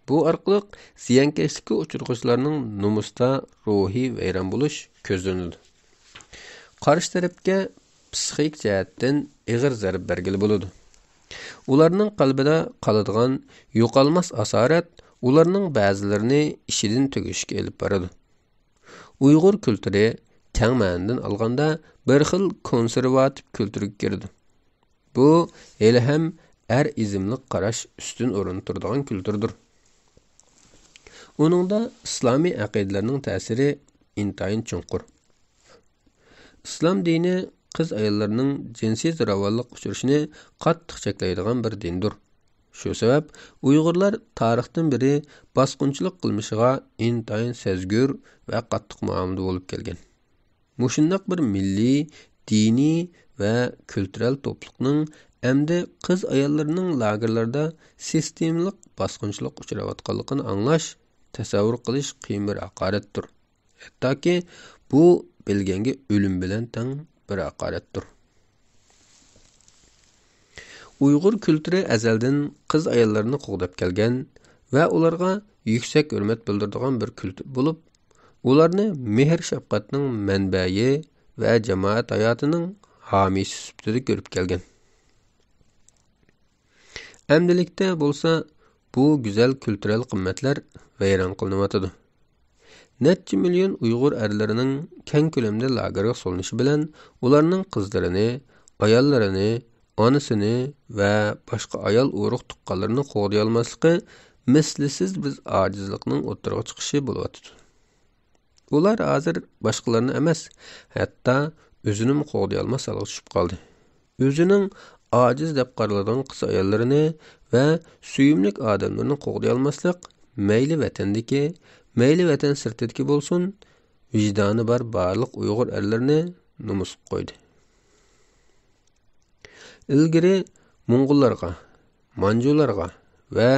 بۇ ئارقىلىق زىيانكەشلىككە ئۇچرىغۇچىلارنىڭ نومۇستا روھىي ۋەيران بولۇش كۆزلىنىدۇ. قارشى تەرەپكە پسىخىك جەھەتتىن ئېغىر زەربە بەرگىلى بولىدۇ. ئۇلارنىڭ قەلبىدە قالىدىغان يوقالماس ئاسارەت ئۇلارنىڭ بەزىلىرىنى ئىچىدىن تۈگىشىشكە ئېلىپ بارىدۇ. ئۇيغۇر كۈلتۈرى كەڭ مەنىدىن ئالغاندا بىر خىل كونسېرۋاتىپ كۈلتۈرگە كىرىدۇ. بۇ ھېلىھەم ئەر ئىزملىق قاراش ئۈستۈن ئورۇندا تۇرىدىغان كۈلتۈردۇر. ئۇنىڭدا ئىسلامىي ئەقىدىلەرنىڭ تەسىرى ئىنتايىن چوڭقۇر. ئىسلام دىنى قىز-ئاياللارنىڭ جىنسىي زوراۋانلىققا ئۇچرىشىنى قاتتىق چەكلەيدىغان بىر دىندۇر. شۇ سەۋەب ئۇيغۇرلار تارىختىن بېرى باسقۇنچىلىق قىلمىشىغا ئىنتايىن سەزگۈر ۋە قاتتىق مۇئامىلىدە بولۇپ كەلگەن. مۇشۇنداق بىر مىللىي، دىنىي ۋە كۈلتۈرەل توپلۇقنىڭ ئەمدى قىز-ئاياللىرىنىڭ لاگېرلاردا سىستېمىلىق باسقۇنچىلىققا ئۇچراۋاتقانلىقىنى ئاڭلاش تەسەۋۋۇر قىلىش قىيىن بىر ھاقارەتتۇر. ھەتتاكى بۇ بىلگەنگە ئۆلۈم بىلەن تەڭ بىر ھاقارەتتۇر. ئۇيغۇر كۈلتۈرى ئەزەلدىن قىز-ئاياللارنى قوغداپ كەلگەن ۋە ئۇلارغا يۈكسەك ھۆرمەت بىلدۈرىدىغان بىر كۈلتۈر بولۇپ، ئۇلارنى مېھىر-شەپقەتنىڭ مەنبەيى ۋە جامائەت ھاياتىنىڭ ھامىيسى سۈپىتىدە كۆرۈپ كەلگەن. ئەمدىلىكتە بولسا بۇ گۈزەل كۈلتۈرەل قىممەتلەر ۋەيران قىلىنىۋاتىدۇ. نەچچە مىليون ئۇيغۇر ئەرلىرىنىڭ كەڭ كۆلەمدە لاگېرغا سولىنىشى بىلەن ئۇلارنىڭ قىزلىرىنى، ئاياللىرىنى، ئانىسىنى ۋە باشقا ئايال ئۇرۇق تۇغقانلىرىنى قوغدىيالماسلىقى مىسلىسىز بىر ئاجىزلىقنىڭ ئوتتۇرىغا چىقىشى بولۇۋاتىدۇ. ئۇلار ھازىر باشقىلارنى ئەمەس، ھەتتا ئۆزىنىمۇ قوغدىيالماس ھالغا چۈشۈپ قالدى. ئۆزىنىڭ ئاجىز دەپ قارىلىدىغان قىز-ئاياللىرىنى ۋە سۆيۈملۈك ئادەملىرىنى قوغدىيالماسلىق مەيلى ۋەتەندىكى، مەيلى ۋەتەن سىرتىدىكى بولسۇن، ۋىجدانى بار بارلىق ئۇيغۇر ئەرلىرىنى نومۇسقا قويدى. ئىلگىرى موڭغۇللارغا، مانجۇلارغا ۋە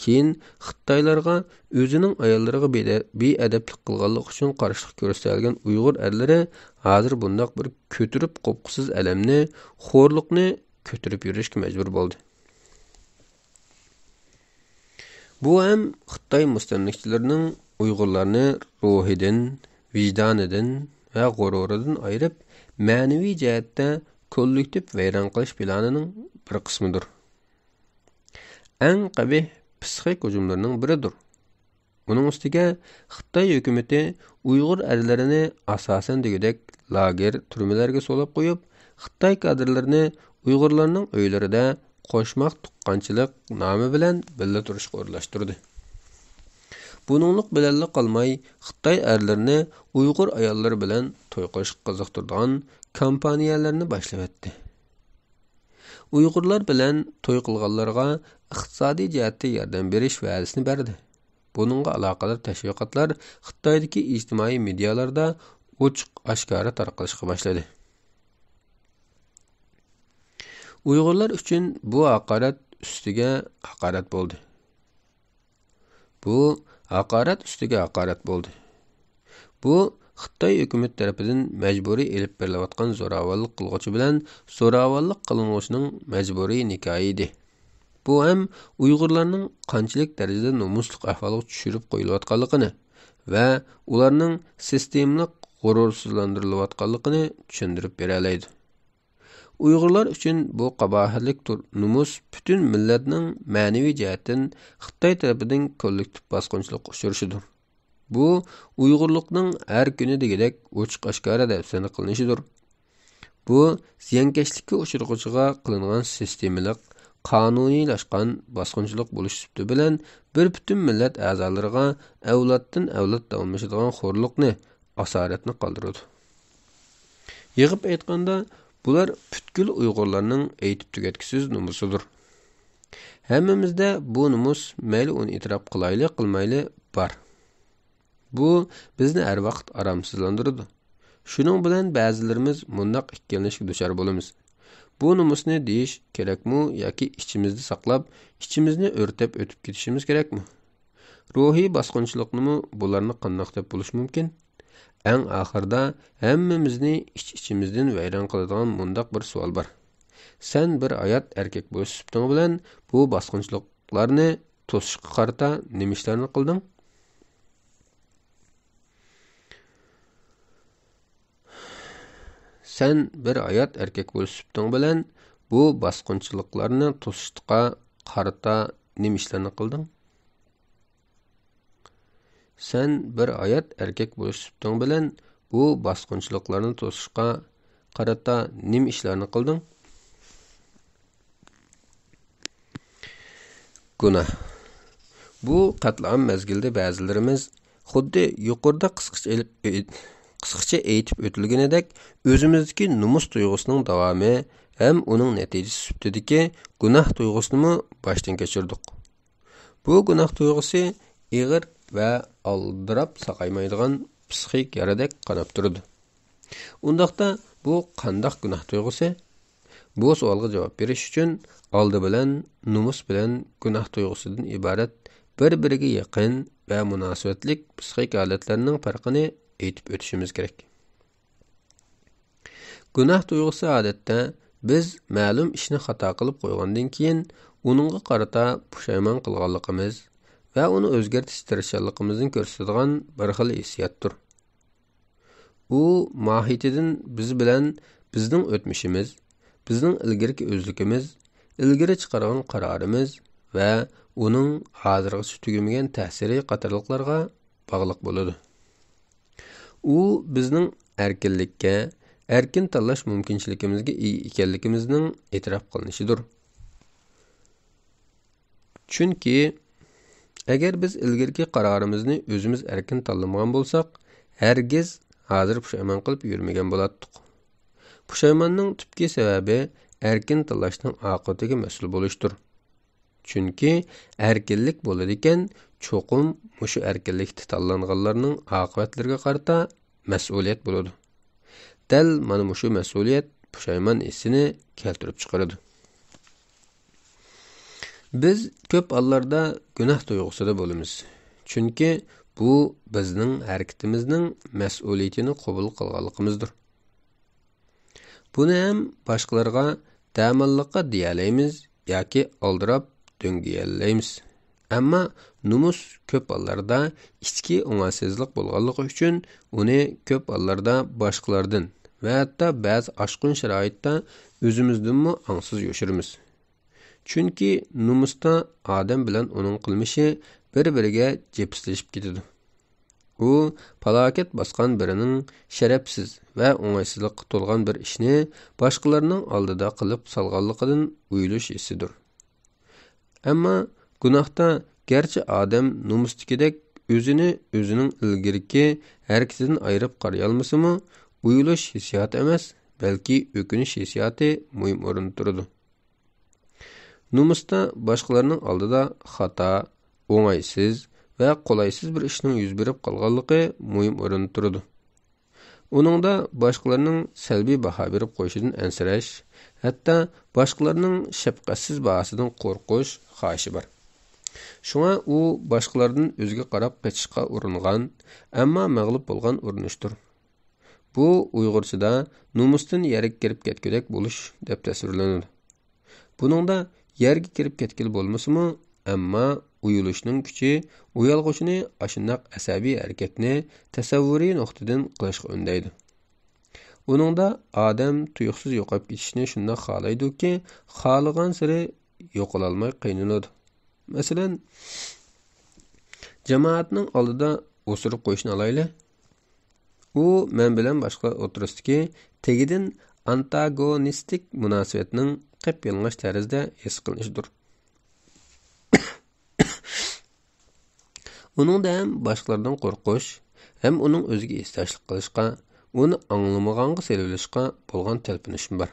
كېيىن خىتايلارغا ئۆزىنىڭ ئاياللىرىغا بىدە-، بىئەدەپلىك قىلغانلىقى ئۈچۈن قارشىلىق كۆرسىتەلىگەن ئۇيغۇر ئەرلىرى ھازىر بۇنداق بىر كۆتۈرۈپ قوپقۇسىز ئەلەمنى، خورلۇقنى كۆتۈرۈپ يۈرۈشكە مەجبۇر بولدى. بۇ ھەم خىتاي مۇستەملىكىچىلىرىنىڭ ئۇيغۇرلارنى روھىدىن، ۋىجدانىدىن ۋە غۇرۇرىدىن ئايرىپ، مەنىۋى جەھەتتە كوللېكتىپ ۋەيران قىلىش پىلانىنىڭ بىر قىسمىدۇر. ئەڭ قەبىھ پسىخىك ھۇجۇملىرىنىڭ بىرىدۇر. ئۇنىڭ ئۈستىگە خىتاي ھۆكۈمىتى ئۇيغۇر ئەرلىرىنى ئاساسەن دېگۈدەك لاگېر، تۈرمىلەرگە سولاپ قويۇپ، خىتاي كادىرلىرىنى ئۇيغۇرلارنىڭ ئۆيلىرىدە قوشماق تۇغقانچىلىق نامى بىلەن بىللە تۇرۇشقا ئورۇنلاشتۇردى. بۇنىڭلىق بىلەنلا قالماي، خىتاي ئەرلىرىنى ئۇيغۇر ئاياللىرى بىلەن توي قىلىشقا قىزىقتۇرىدىغان كامپانىيەلەرنى باشلىۋەتتى. ئۇيغۇرلار بىلەن توي قىلغانلارغا ئىقتىسادىي جەھەتتە ياردەم بېرىش ۋەدىسىنى بەردى. بۇنىڭغا ئالاقىدار تەشۋىقاتلار خىتايدىكى ئىجتىمائىي مېدىيالاردا ئوچۇق ئاشكارا تارقىلىشقا باشلىدى. ئۇيغۇرلار ئۈچۈن بۇ ھاقارەت ئۈستىگە ھاقارەت بولدى. بۇ ھاقارەت ئۈستىگە ھاقارەت بولدى. بۇ خىتاي ھۆكۈمىتى تەرىپىدىن مەجبۇرىي ئېلىپ بېرىلىۋاتقان زوراۋانلىق قىلغۇچى بىلەن زوراۋانلىق قىلىنغۇچىنىڭ مەجبۇرىي نىكاھى ئىدى. بۇ ھەم ئۇيغۇرلارنىڭ قانچىلىك دەرىجىدە نومۇسلۇق ئەھۋالغا چۈشۈرۈپ قويۇلۇۋاتقانلىقىنى ۋە ئۇلارنىڭ سىستېمىلىق غۇرۇرسىزلاندۇرۇلۇۋاتقانلىقىنى چۈشەندۈرۈپ بېرەلەيدۇ. ئۇيغۇرلار ئۈچۈن بۇ قاباھەتلىك تۇر-، نومۇس پۈتۈن مىللەتنىڭ مەنىۋى جەھەتتىن خىتاي تەرىپىدىن كوللېكتىپ باسقۇنچىلىققا ئۇچرىشىدۇر. بۇ ئۇيغۇرلۇقنىڭ ھەر كۈنى دېگۈدەك ئوچۇق ئاشكارا دەپسەندە قىلىنىشىدۇر. بۇ زىيانكەشلىككە ئۇچرىغۇچىغا قىلىنغان سىستېمىلىق، قانۇنىيلاشقان باسقۇنچىلىق بولۇش سۈپىتى بىلەن بىر پۈتۈن مىللەت ئەزالىرىغا ئەۋلادتىن ئەۋلاد داۋاملىشىدىغان خورلۇقنى، ئاسارەتنى قالدۇرىدۇ. يىغىپ ئېيتقاندا، بۇلار پۈتكۈل ئۇيغۇرلارنىڭ ئېيتىپ تۈگەتكۈسىز نومۇسىدۇر. ھەممىمىزدە بۇ نومۇس، مەيلى ئۇنى ئېتىراپ قىلايلى، قىلمايلى، بار. بۇ بىزنى ھەر ۋاقىت ئارامسىزلاندۇرىدۇ. شۇنىڭ بىلەن بەزىلىرىمىز مۇنداق ئىككىلىنىشكە دۇچار بولىمىز. بۇ نومۇسنى دېيىش كېرەكمۇ ياكى ئىچىمىزدە ساقلاپ، ئىچىمىزنى ئۆرتەپ ئۆتۈپ كېتىشىمىز كېرەكمۇ؟ روھىي باسقۇنچىلىقنىمۇ بۇلارنى قانداق دەپ بولۇش مۇمكىن؟ ئەڭ ئاخىرىدا ھەممىمىزنى ئىچ-ئىچىمىزدىن ۋەيران قىلىدىغان مۇنداق بىر سوئال بار. سەن بىر ھايات ئەركەك بولۇش سۈپىتىڭ بىلەن بۇ باسقۇنچىلىقلارنى توسۇشقا قارىتا نېمە ئىشلارنى قىلدىڭ؟ سەن بىر ھايات ئەركەك بولۇش سۈپىتىڭ بىلەن بۇ باسقۇنچىلىقلارنى توسۇشقا قارىتا نېمە ئىشلارنى قىلدىڭ؟ سەن بىر ھايات ئەركەك بولۇش سۈپىتىڭ بىلەن بۇ باسقۇنچىلىقلارنى توسۇشقا قارىتا نېمە ئىشلارنى قىلدىڭ؟ گۇناھ. بۇ قەتلىئام مەزگىلىدە بەزىلىرىمىز، خۇددى يۇقىرىدا قىسقىچە ئېلىپ، قىسقىچە ئېيتىپ ئۆتۈلگىنىدەك، ئۆزىمىزدىكى نومۇس تۇيغۇسىنىڭ داۋامى ھەم ئۇنىڭ نەتىجىسى سۈپىتىدىكى گۇناھ تۇيغۇسىنىمۇ باشتىن كەچۈردۇق. بۇ گۇناھ تۇيغۇسى ئېغىر ۋە ئالدىراپ ساقايمايدىغان پسىخىك يارىدەك قاناپ تۇرىدۇ. ئۇنداقتا بۇ قانداق گۇناھ تۇيغۇسى؟ بۇ سوئالغا جاۋاب بېرىش ئۈچۈن ئالدى بىلەن نومۇس بىلەن گۇناھ تۇيغۇسىدىن ئىبارەت بىر-بىرىگە يېقىن ۋە مۇناسىۋەتلىك پسىخىك ھالەتلەرنىڭ پەرقىنى ئېيتىپ ئۆتۈشىمىز كېرەك. گۇناھ تۇيغۇسى ئادەتتە بىز مەلۇم ئىشنى خاتا قىلىپ قويغاندىن كېيىن ئۇنىڭغا قارىتا پۇشايمان قىلغانلىقىمىز ۋە ئۇنى ئۆزگەرتىش تىرىشچانلىقىمىزنى كۆرسىتىدىغان بىر خىل ھېسسىياتتۇر. ئۇ ماھىيىتىدىن بىز بىلەن بىزنىڭ ئۆتمۈشىمىز، بىزنىڭ ئىلگىرىكى ئۆزلۈكىمىز، ئىلگىرى چىقارغان قارارىمىز ۋە ئۇنىڭ ھازىرغىچە تۈگىمىگەن تەسىرى قاتارلىقلارغا باغلىق بولىدۇ. ئۇ بىزنىڭ ئەركىنلىككە، ئەركىن تاللاش مۇمكىنچىلىكىمىزگە ئىگە ئىكەنلىكىمىزنىڭ ئېتىراپ قىلىنىشىدۇر. چۈنكى، ئەگەر بىز ئىلگىرىكى قارارىمىزنى ئۆزىمىز ئەركىن تاللىمىغان بولساق، ھەرگىز ھازىر پۇشايمان قىلىپ يۈرمىگەن بولاتتۇق. پۇشايماننىڭ تۈپكى سەۋەبى ئەركىن تاللاشنىڭ ئاقىۋىتىگە مەسئۇل بولۇشتۇر. چۈنكى ئەركىنلىك بولىدىكەن، چوقۇم مۇشۇ ئەركىنلىكتە تاللانغانلارنىڭ ئاقىۋەتلىرىگە قارىتا مەسئۇلىيەت بولىدۇ. دەل مانا مۇشۇ مەسئۇلىيەت پۇشايمان ھېسسىنى كەلتۈرۈپ چىقىرىدۇ. بىز كۆپ ھاللاردا گۇناھ تۇيغۇسىدا بولىمىز. چۈنكى بۇ بىزنىڭ ھەرىكىتىمىزنىڭ مەسئۇلىيىتىنى قوبۇل قىلغانلىقىمىزدۇر. بۇنى ھەم باشقىلارغا دەماللىققا دېيەلەيمىز ياكى ئالدىراپ دۆڭگىيەلەيمىز. ئەمما نومۇس كۆپ ھاللاردا ئىچكى ئوڭايسىزلىق بولغانلىقى ئۈچۈن ئۇنى كۆپ ھاللاردا باشقىلاردىن ۋە ھەتتا بەزى ئاشقۇن شارائىتتا ئۆزىمىزدىنمۇ ئاڭسىز يوشۇرىمىز. چۈنكى نومۇستا ئادەم بىلەن ئۇنىڭ قىلمىشى بىر-بىرىگە جىپسلىشىپ كېتىدۇ. ئۇ پالاكەت باسقان بىرىنىڭ شەرەپسىز ۋە ئوڭايسىزلىققا تولغان بىر ئىشنى باشقىلارنىڭ ئالدىدا قىلىپ سالغانلىقىدىن ئۇيۇلۇش ھېسسىدۇر. ئەمما گۇناھتا گەرچە ئادەم نومۇستىكىدەك ئۆزىنى ئۆزىنىڭ ئىلگىرىكى ھەرىكىتىدىن ئايرىپ قارايالمىسىمۇ، ئۇيۇلۇش ھېسسىياتى ئەمەس، بەلكى ئۆكۈنۈش ھېسسىياتى مۇھىم ئورۇندا تۇرىدۇ. نومۇستا باشقىلارنىڭ ئالدىدا خاتا، ئوڭايسىز ۋە قولايسىز بىر ئىشنىڭ يۈز بېرىپ قالغانلىقى مۇھىم ئورۇندا تۇرىدۇ. ئۇنىڭدا باشقىلارنىڭ سەلبىي باھا بېرىپ قويۇشىدىن ئەنسىرەش، ھەتتا باشقىلارنىڭ شەپقەتسىز باھاسىدىن قورقۇش خاھىشى بار. شۇڭا ئۇ باشقىلاردىن ئۆزىگە قاراپ قېچىشقا ئۇرۇنغان، ئەمما مەغلۇپ بولغان ئۇرۇنۇشتۇر. بۇ ئۇيغۇرچىدا نومۇستىن يەرگە كىرىپ كەتكۈدەك بولۇش دەپ تەسۋىرلىنىدۇ. بۇنىڭدا يەرگە كىرىپ كەتكىلى بولمىسىمۇ، ئەمما ئۇيۇلۇشنىڭ كۈچى ئۇيالغۇچىنى ئاشۇنداق ئەسەبىي ھەرىكەتنى تەسەۋۋۇرىي نۇقتىدىن قىلىشقا ئۈندەيدۇ. ئۇنىڭدا ئادەم تۇيۇقسىز يوقاپ كېتىشنى شۇنداق خالايدۇكى، خالىغانسېرى يوقىلالماي قىينىلىدۇ. مەسىلەن، جامائەتنىڭ ئالدىدا ئوسۇرۇپ قويۇشنى ئالايلى. ئۇ مەن بىلەن باشقىلار ئوتتۇرىسىدىكى تېگىدىن ئانتاگونىستىك مۇناسىۋەتنىڭ قىپيالىڭاچ تەرزدە ھېس قىلىنىشىدۇر. ئۇنىڭدا ھەم باشقىلاردىن قورقۇش، ھەم ئۇنىڭ ئۆزىگە ھېسداشلىق قىلىشقا، ئۇنى ئاڭلىمىغانغا سېلىۋېلىشقا بولغان تەلپۈنۈشمۇ بار.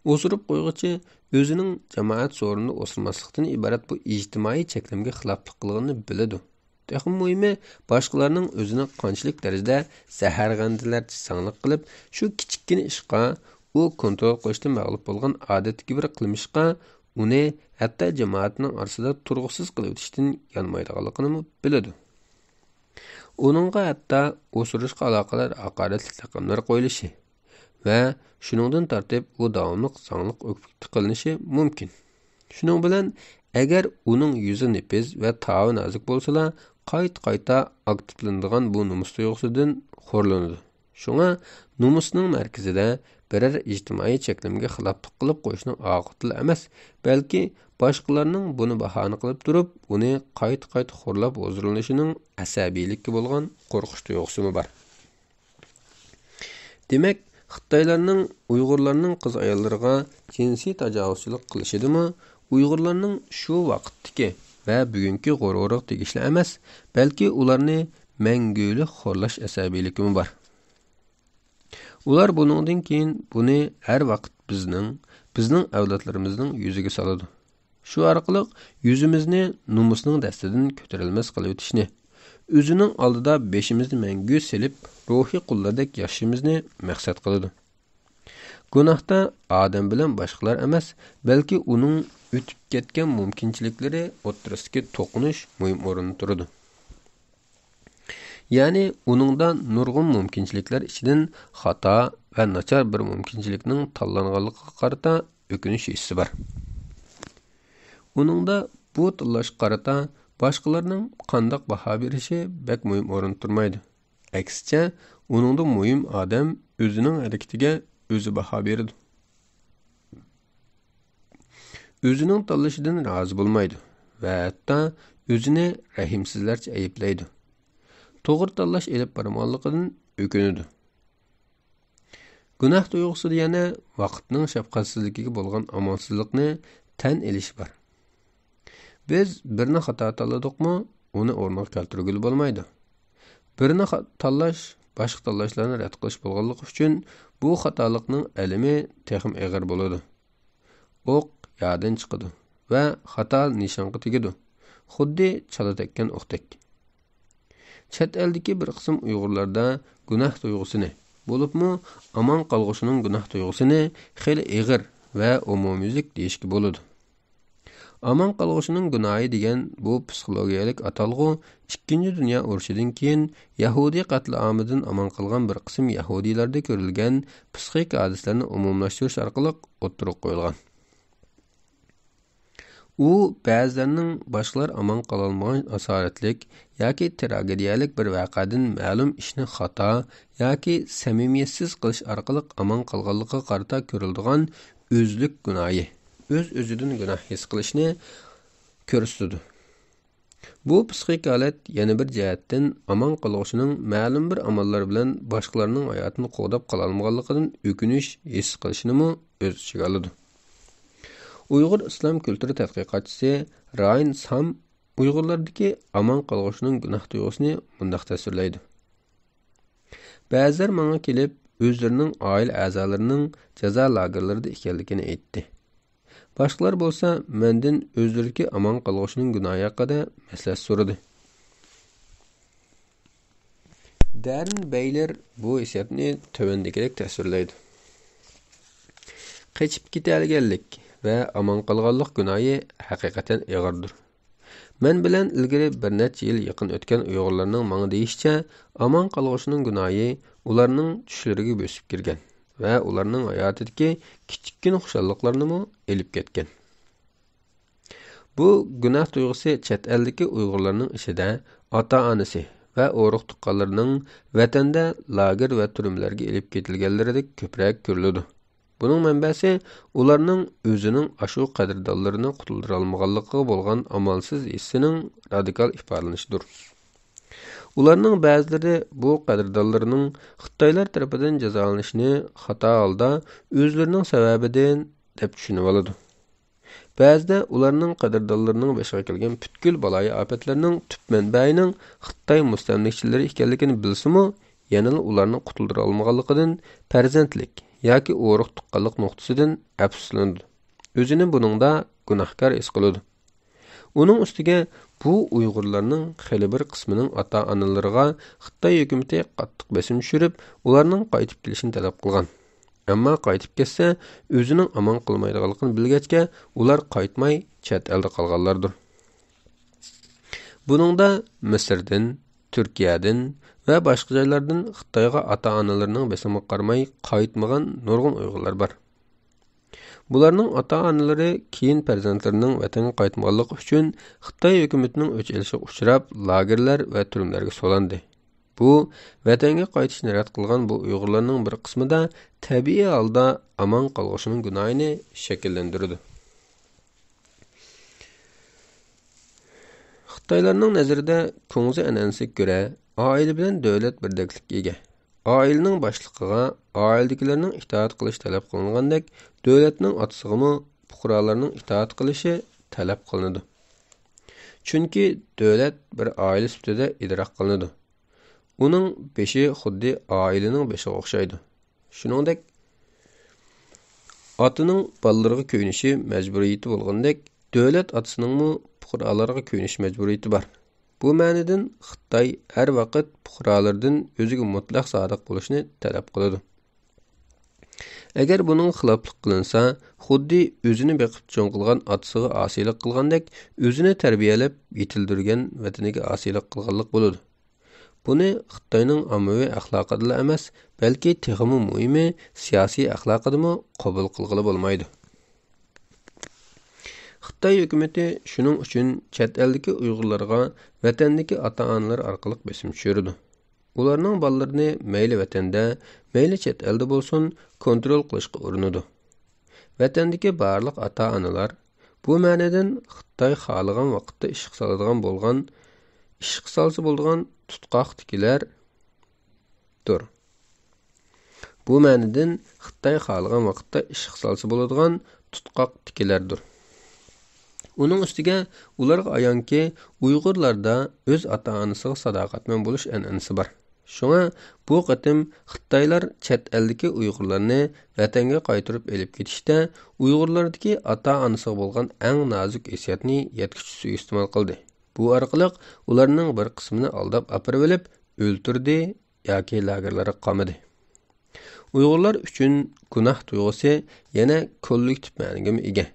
ئوسۇرۇپ قويغۇچى ئۆزىنىڭ جامائەت سورۇنىدا ئوسۇرماسلىقتىن ئىبارەت بۇ ئىجتىمائىي چەكلىمىگە خىلاپلىق قىلغىنىنى بىلىدۇ. تېخىمۇ مۇھىمى، باشقىلارنىڭ ئۆزىنى قانچىلىك دەرىجىدە زەھەرخەندىلەرچە زاڭلىق قىلىپ، شۇ كىچىككىنە ئىشقا، ئۇ كونترول قىلىشتىن مەغلۇپ بولغان ئادەتتىكى بىر قىلمىشقا، ئۇنى ھەتتا جامائەتنىڭ ئارىسىدا تۇرغۇسىز قىلىۋېتىشتىن يانمايدىغانلىقىنىمۇ بىلىدۇ. ئۇنىڭغا ھەتتا ئوسۇرۇشقا ئالاقىدار ھاقارەتلىك لەقەملەر قويۇلۇشى ۋە شۇنىڭدىن تارتىپ ئۇ داۋاملىق زاڭلىق ئۆكپە قىلىنىشى مۇمكىن. شۇنىڭ بىلەن، ئەگەر ئۇنىڭ يۈزى نېپىز ۋە تاۋى نازۇك بولسىلا، قايتا-قايتا ئاكتىپلىنىدىغان بۇ نومۇس تۇيغۇسىدىن خورلىنىدۇ. شۇڭا نومۇسنىڭ مەركىزىدە بىرەر ئىجتىمائىي چەكلىمىگە خىلاپلىق قىلىپ قويۇشنىڭ ئاقىۋىتىلا ئەمەس، بەلكى باشقىلارنىڭ بۇنى باھانە قىلىپ تۇرۇپ، ئۇنى قايتا-قايتا خورلاپ ھۇزۇرلىنىشىنىڭ ئەسەبىيلىككە بولغان قورقۇش تۇيغۇسىمۇ بار. دېمەك، خىتايلارنىڭ ئۇيغۇرلارنىڭ قىز-ئاياللىرىغا جىنسىي تاجاۋۇزچىلىق قىلىشىدىمۇ ئۇيغۇرلارنىڭ شۇ ۋاقىتتىكى ۋە بۈگۈنكى غۇرۇرىغا تېگىشلىك ئەمەس، بەلكى ئۇلارنى مەڭگۈلۈك خورلاش ئەسەبىيلىكىمۇ بار. ئۇلار بۇنىڭدىن كېيىن بۇنى ھەر ۋاقىت بىزنىڭ، بىزنىڭ ئەۋلادلىرىمىزنىڭ يۈزىگە سالىدۇ. شۇ ئارقىلىق يۈزىمىزنى نومۇسنىڭ دەستىدىن كۆتۈرەلمەس قىلىۋېتىشنى، ئۆزىنىڭ ئالدىدا بېشىمىزنى مەڭگۈ سېلىپ، روھىي قۇللاردەك ياشىشىمىزنى مەقسەت قىلىدۇ. گۇناھتا ئادەم بىلەن باشقىلار ئەمەس، بەلكى ئۇنىڭ ئۆتۈپ كەتكەن مۇمكىنچىلىكلىرى ئوتتۇرىسىدىكى توقۇنۇش مۇھىم ئورۇندا تۇرىدۇ. يەنى ئۇنىڭدا نۇرغۇن مۇمكىنچىلىكلەر ئىچىدىن خاتا ۋە ناچار بىر مۇمكىنچىلىكنىڭ تاللانغانلىقىغا قارىتا ئۆكۈنۈش ھېسسى بار. ئۇنىڭدا بۇ تاللاشقا قارىتا باشقىلارنىڭ قانداق باھا بېرىشى بەك مۇھىم ئورۇندا تۇرمايدۇ. ئەكسىچە، ئۇنىڭدا مۇھىم ئادەم ئۆزىنىڭ ھەرىكىتىگە ئۆزى باھا بېرىدۇ. ئۆزىنىڭ تاللىشىدىن رازى بولمايدۇ ۋە ھەتتا ئۆزىنى رەھىمسىزلەرچە ئەيىبلەيدۇ. توغرا تاللاش ئېلىپ بارمىغانلىقىدىن ئۆكۈنىدۇ. گۇناھ تۇيغۇسىدا يەنە ۋاقىتنىڭ شەپقەتسىزلىكىگە بولغان ئامالسىزلىقنى تەن ئېلىش بار. بىز بىرنى خاتا تاللىدۇقمۇ، ئۇنى ئورنىغا كەلتۈرگىلى بولمايدۇ. بىرنى خا-، تاللاش باشقا تاللاشلارنى رەت قىلىش بولغانلىقى ئۈچۈن، بۇ خاتالىقنىڭ ئەلىمى تېخىمۇ ئېغىر بولىدۇ. ئوق يادىن چىقىدۇ ۋە خاتا نىشانغا تېگىدۇ، خۇددى چالا تەگكەن ئوقتەك. چەت ئەلدىكى بىر قىسىم ئۇيغۇرلاردا گۇناھ تۇيغۇسىنى، بولۇپمۇ ئامان قالغۇچىنىڭ گۇناھ تۇيغۇسىنى خېلى ئېغىر ۋە ئومۇميۈزلۈك دېيىشكە بولىدۇ. ئامان قالغۇچىنىڭ گۇناھى دېگەن بۇ پسىخولوگىيەلىك ئاتالغۇ ئىككىنچى دۇنيا ئۇرۇشىدىن كېيىن يەھۇدىي قەتلىئامىدىن ئامان قالغان بىر قىسىم يەھۇدىيلاردا كۆرۈلگەن پسىخىك ھادىسىلەرنى ئومۇملاشتۇرۇش ئارقىلىق ئوتتۇرىغا قويۇلغان. ئۇ بەزىلەرنىڭ باشقىلار ئامان قالالمىغان ئاسارەتلىك ياكى تىراگېدىيەلىك بىر ۋەقەدىن مەلۇم ئىشنى خاتا ياكى سەمىمىيەتسىز قىلىش ئارقىلىق ئامان قالغانلىقىغا قارىتا كۆرۈلىدىغان ئۆزلۈك گۇناھى، ئۆز-ئۆزىدىن گۇناھ ھېس قىلىشنى كۆرسىتىدۇ. بۇ پسىخىك ھالەت يەنە بىر جەھەتتىن ئامان قالغۇچىنىڭ مەلۇم بىر ئاماللار بىلەن باشقىلارنىڭ ھاياتىنى قوغداپ قالالمىغانلىقىدىن ئۆكۈنۈش ھېس قىلىشىنىمۇ ئۆز ئىچىگە ئالىدۇ. ئۇيغۇر ئىسلام كۈلتۈرى تەتقىقاتچىسى راين سام ئۇيغۇرلاردىكى ئامان قالغۇچىنىڭ گۇناھ تۇيغۇسىنى مۇنداق تەسۋىرلەيدۇ: بەزىلەر ماڭا كېلىپ، ئۆزلىرىنىڭ ئائىلە ئەزالىرىنىڭ جازا لاگېرلىرىدا ئىكەنلىكىنى ئېيتتى. باشقىلار بولسا مەندىن ئۆزلىرىدىكى ئامان قالغۇچىنىڭ گۇناھى ھەققىدە مەسلىھەت سورىدى. دەررېن بەيلېر بۇ ھېسسىياتنى تۆۋەندىكىدەك تەسۋىرلەيدۇ: قېچىپ كېتەلىگەنلىك ۋە ئامان قالغانلىق گۇناھى ھەقىقەتەن ئېغىردۇر. مەن بىلەن ئىلگىرى بىر نەچچە يىل يېقىن ئۆتكەن ئۇيغۇرلارنىڭ ماڭا دېيىشىچە، ئامان قالغۇچىنىڭ گۇناھى ئۇلارنىڭ چۈشلىرىگە بۆسۈپ كىرگەن ۋە ئۇلارنىڭ ھاياتىدىكى كىچىككىنە خۇشاللىقلارنىمۇ ئېلىپ كەتكەن. بۇ گۇناھ تۇيغۇسى چەت ئەلدىكى ئۇيغۇرلارنىڭ ئىچىدە ئاتا-ئانىسى ۋە ئۇرۇق-تۇغقانلىرىنىڭ ۋەتەندە لاگېر ۋە تۈرمىلەرگە ئېلىپ كېتىلگەنلىرىدەك كۆپرەك كۆرۈلىدۇ. بۇنىڭ مەنبەسى ئۇلارنىڭ ئۆزىنىڭ ئاشۇ قەدىردانلىرىنى قۇتۇلدۇرالمىغانلىقىغا بولغان ئامالسىز ھېسسىنىڭ رادىكال ئىپادىلىنىشىدۇر. ئۇلارنىڭ بەزىلىرى بۇ قەدىردانلىرىنىڭ خىتايلار تەرىپىدىن جازالىنىشىنى خاتا ھالدا ئۆزلىرىنىڭ سەۋەبىدىن دەپ چۈشىنىۋالىدۇ. بەزىدە ئۇلارنىڭ قەدىردانلىرىنىڭ بېشىغا كەلگەن پۈتكۈل بالايىئاپەتلەرنىڭ تۈپ مەنبەيىنىڭ خىتاي مۇستەملىكىچىلىرى ئىكەنلىكىنى بىلسىمۇ، يەنىلا ئۇلارنى قۇتۇلدۇرالمىغانلىقىدىن پەرزەنتلىك ياكى ئۇرۇق-تۇغقانلىق نۇقتىسىدىن ئەپسۇسلىنىدۇ. ئۆزىنى بۇنىڭدا گۇناھكار ھېس قىلىدۇ. ئۇنىڭ ئۈستىگە بۇ ئۇيغۇرلارنىڭ خېلى بىر قىسمىنىڭ ئاتا-ئانىلىرىغا خىتاي ھۆكۈمىتى قاتتىق بېسىم چۈشۈرۈپ، ئۇلارنىڭ قايتىپ كېلىشىنى تەلەپ قىلغان. ئەمما قايتىپ كەتسە، ئۆزىنىڭ ئامان قالمايدىغانلىقىنى بىلگەچكە، ئۇلار قايتماي چەت ئەلدە قالغانلاردۇر. بۇنىڭدا مىسىردىن، تۈركىيەدىن ۋە باشقا جايلاردىن خىتايغا ئاتا-ئانىلىرىنىڭ بېسىمىغا قارىماي قايتمىغان نۇرغۇن ئۇيغۇرلار بار. بۇلارنىڭ ئاتا-ئانىلىرى كېيىن پەرزەنتلىرىنىڭ ۋەتەنگە قايتمىغانلىقى ئۈچۈن خىتاي ھۆكۈمىتىنىڭ ئۆچ ئېلىشىغا ئۇچراپ، لاگېرلار ۋە تۈرمىلەرگە سولاندى. بۇ، ۋەتەنگە قايتىشنى رەت قىلغان بۇ ئۇيغۇرلارنىڭ بىر قىسمىدا تەبىئىي ھالدا ئامان قالغۇچىنىڭ گۇناھىنى شەكىللەندۈرىدۇ. خىتايلارنىڭ نەزىرىدە كۇڭزى ئەنئەنىسىگە كۆرە، ئائىلە بىلەن دۆلەت بىردەكلىككە ئىگە. ئائىلىنىڭ باشلىقىغا ئائىلىدىكىلەرنىڭ ئىتائەت قىلىشى تەلەپ قىلىنغاندەك، دۆلەتنىڭ ئاتىسىغىمۇ پۇقرالارنىڭ ئىتائەت قىلىشى تەلەپ قىلىنىدۇ. چۈنكى دۆلەت بىر ئائىلە سۈپىتىدە ئىدراك قىلىنىدۇ. ئۇنىڭ بېشى خۇددى ئائىلىنىڭ بېشىغا ئوخشايدۇ. شۇنىڭدەك، ئاتىنىڭ بالىلىرىغا كۆيۈنۈشى مەجبۇرىيىتى بولغىنىدەك، دۆلەت ئاتىسىنىڭمۇ پۇقرالارغا كۆيۈنۈش مەجبۇرىيىتى بار. بۇ مەنىدىن خىتاي ھەر ۋاقىت پۇقرالىرىدىن ئۆزىگە مۇتلەق سادىق بولۇشنى تەلەپ قىلىدۇ. ئەگەر بۇنىڭغا خىلاپلىق قىلىنسا، خۇددى ئۆزىنى بېقىپ چوڭ قىلغان ئاتىسىغا ئاسىيلىق قىلغاندەك، ئۆزىنى تەربىيەلەپ يېتىلدۈرگەن ۋەتىنىگە ئاسىيلىق قىلغانلىق بولىدۇ. بۇنى خىتاينىڭ ئاممىۋى ئەخلاقىدىلا ئەمەس، بەلكى تېخىمۇ مۇھىمى سىياسىي ئەخلاقىدىمۇ قوبۇل قىلغىلى بولمايدۇ. خىتاي ھۆكۈمىتى شۇنىڭ ئۈچۈن چەت ئەلدىكى ئۇيغۇرلارغا ۋەتەندىكى ئاتا-ئانىلىرى ئارقىلىق بېسىم چۈشۈرىدۇ. ئۇلارنىڭ بالىلىرىنى مەيلى ۋەتەندە، مەيلى چەت ئەلدە بولسۇن، كونترول قىلىشقا ئۇرۇنىدۇ. ۋەتەندىكى بارلىق ئاتا-ئانىلار، بۇ مەنىدىن خىتاي خالىغان ۋاقىتتا ئىشقا سالىدىغان بولغان، ئىشقا سالسا بولىدىغان تۇتقاق تىكىلەر دۇر. بۇ مەنىدىن خىتاي خالىغان ۋاقىتتا ئىشقا سالسا بولىدىغان تۇتقاق تىكىلەردۇر. ئۇنىڭ ئۈستىگە ئۇلارغا ئايانكى، ئۇيغۇرلاردا ئۆز ئاتا-ئانىسىغا ساداقەتمەن بولۇش ئەنئەنىسى بار. شۇڭا بۇ قېتىم خىتايلار چەت ئەلدىكى ئۇيغۇرلارنى ۋەتەنگە قايتۇرۇپ ئېلىپ كېتىشتە ئۇيغۇرلاردىكى ئاتا-ئانىسىغا بولغان ئەڭ نازۇك ھېسسىياتنى يەتكۈچە سۇيىئىستېمال قىلدى. بۇ ئارقىلىق ئۇلارنىڭ بىر قىسمىنى ئالداپ ئاپىرىۋېلىپ ئۆلتۈردى ياكى لاگېرلارغا قامىدى. ئۇيغۇرلار ئۈچۈن گۇناھ تۇيغۇسى يەنە كوللېكتىپ مەنىگىمۇ ئىگە.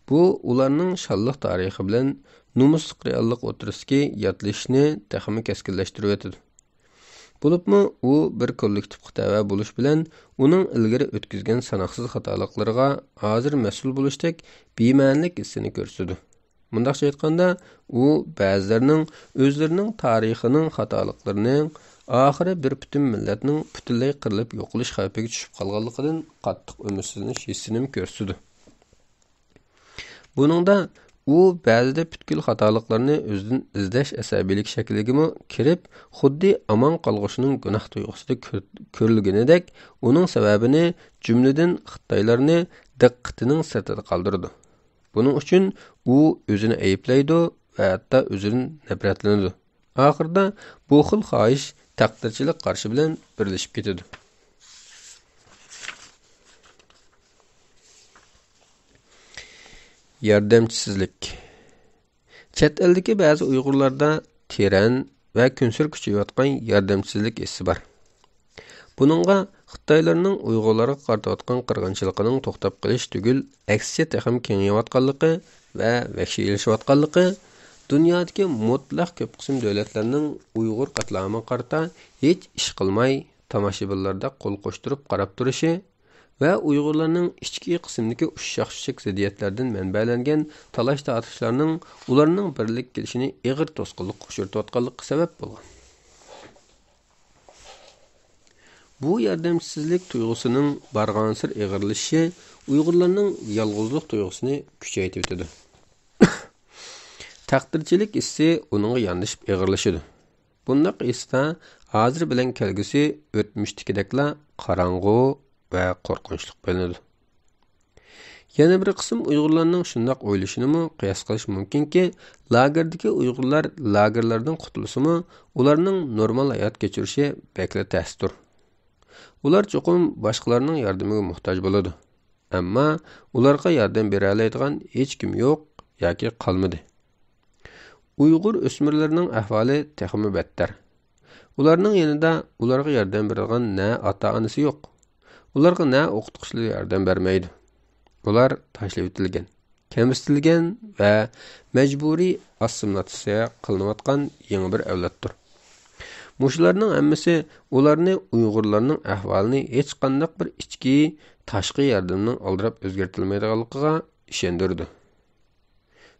بۇ ئۇلارنىڭ شانلىق تارىخى بىلەن نومۇسلۇق رېئاللىق ئوتتۇرىسىدىكى ياتلىشىشنى تېخىمۇ كەسكىنلەشتۈرۈۋېتىدۇ. بولۇپمۇ ئۇ بىر كوللېكتىپقا تەۋە بولۇش بىلەن ئۇنىڭ ئىلگىرى ئۆتكۈزگەن ساناقسىز خاتالىقلىرىغا ھازىر مەسئۇل بولۇشتەك بىمەنىلىك ھېسسىنى كۆرسىتىدۇ. مۇنداقچە ئېيتقاندا، ئۇ بەزىلەرنىڭ ئۆزلىرىنىڭ تارىخىنىڭ خاتالىقلىرىنىڭ ئاخىرى بىر پۈتۈن مىللەتنىڭ پۈتۈنلەي قىرىلىپ يوقىلىش خەۋپىگە چۈشۈپ قالغانلىقىدىن قاتتىق ئۈمىدسىزلىنىش ھېسسىنىمۇ كۆرسىتىدۇ. بۇنىڭدا ئۇ بەزىدە پۈتكۈل خاتالىقلارنى ئۆزىدىن ئىزدەش ئەسەبىيلىك شەكلىگىمۇ كىرىپ، خۇددى ئامان قالغۇچىنىڭ گۇناھ تۇيغۇسىدا كۆر-، كۆرۈلگىنىدەك، ئۇنىڭ سەۋەبىنى، جۈملىدىن خىتايلارنى دىققىتىنىڭ سىرتىدا قالدۇرىدۇ. بۇنىڭ ئۈچۈن ئۇ ئۆزىنى ئەيىبلەيدۇ ۋە ھەتتا ئۆزىدىن نەپرەتلىنىدۇ. ئاخىرىدا بۇ خىل خاھىش تەقدىرچىلىك قارىشى بىلەن بىرلىشىپ كېتىدۇ. ياردەمچىسىزلىك. چەت ئەلدىكى بەزى ئۇيغۇرلاردا تېرەن ۋە كۈنسېرى كۈچىيىۋاتقان ياردەمچىسىزلىك ھېسسى بار. بۇنىڭغا خىتايلارنىڭ ئۇيغۇرلارغا قارىتىۋاتقان قىرغىنچىلىقىنىڭ توختاپ قېلىش تۈگۈل، ئەكسىچە تېخىمۇ كېڭىيىۋاتقانلىقى ۋە ۋەھشىيلىشىۋاتقانلىقى، دۇنيادىكى مۇتلەق كۆپ قىسىم دۆلەتلەرنىڭ ئۇيغۇر قەتلىئامىغا قارىتا ھېچ ئىش قىلماي، تاماشىبىنلاردەك قول قوشتۇرۇپ قاراپ تۇرۇشى، ۋە ئۇيغۇرلارنىڭ ئىچكى قىسمىدىكى ئۇششاق-چۈششەك زىددىيەتلەردىن مەنبەلەنگەن تالاش-تارتىشلارنىڭ ئۇلارنىڭ بىرلىككە كېلىشىنى ئېغىر توسقۇنلۇققا ئۇچرىتىۋاتقانلىقى سەۋەب بولغان. بۇ ياردەمچىسىزلىك تۇيغۇسىنىڭ بارغانسېرى ئېغىرلىشىشى ئۇيغۇرلارنىڭ يالغۇزلۇق تۇيغۇسىنى كۈچەيتىۋېتىدۇ. تەقدىرچىلىك ھېسسى ئۇنىڭغا ياندىشىپ ئېغىرلىشىدۇ. بۇنداق ھېستا ھازىر بىلەن كەلگۈسى ئۆتمۈشتىكىدەكلا قاراڭغۇ ۋە قورقۇنچلۇق بىلىنىدۇ. يەنە بىر قىسىم ئۇيغۇرلارنىڭ شۇنداق ئويلىشىنىمۇ قىياس قىلىش مۇمكىنكى، لاگېردىكى ئۇيغۇرلار لاگېرلاردىن قۇتۇلسىمۇ، ئۇلارنىڭ نورمال ھايات كەچۈرۈشى بەكلا تەستۇر. ئۇلار چوقۇم باشقىلارنىڭ ياردىمىگە موھتاج بولىدۇ. ئەمما ئۇلارغا ياردەم بېرەلەيدىغان ھېچكىم يوق ياكى قالمىدى. ئۇيغۇر ئۆسمۈرلىرىنىڭ ئەھۋالى تېخىمۇ بەتتەر. ئۇلارنىڭ يېنىدا ئۇلارغا ياردەم بېرىدىغان نە ئاتا-ئانىسى يوق. ئۇلارغا نە ئوقۇتقۇچىلىرى ياردەم بەرمەيدۇ. ئۇلار تاشلىۋېتىلگەن، كەمسىتىلگەن ۋە مەجبۇرىي ئاسسىمىلياتسىيە قىلىنىۋاتقان يېڭى بىر ئەۋلادتۇر. مۇشۇلارنىڭ ھەممىسى ئۇلارنى ئۇيغۇرلارنىڭ ئەھۋالىنى ھېچقانداق بىر ئىچكى، تاشقى ياردەمنىڭ ئالدىراپ ئۆزگەرتەلمەيدىغانلىقىغا ئىشەندۈرىدۇ.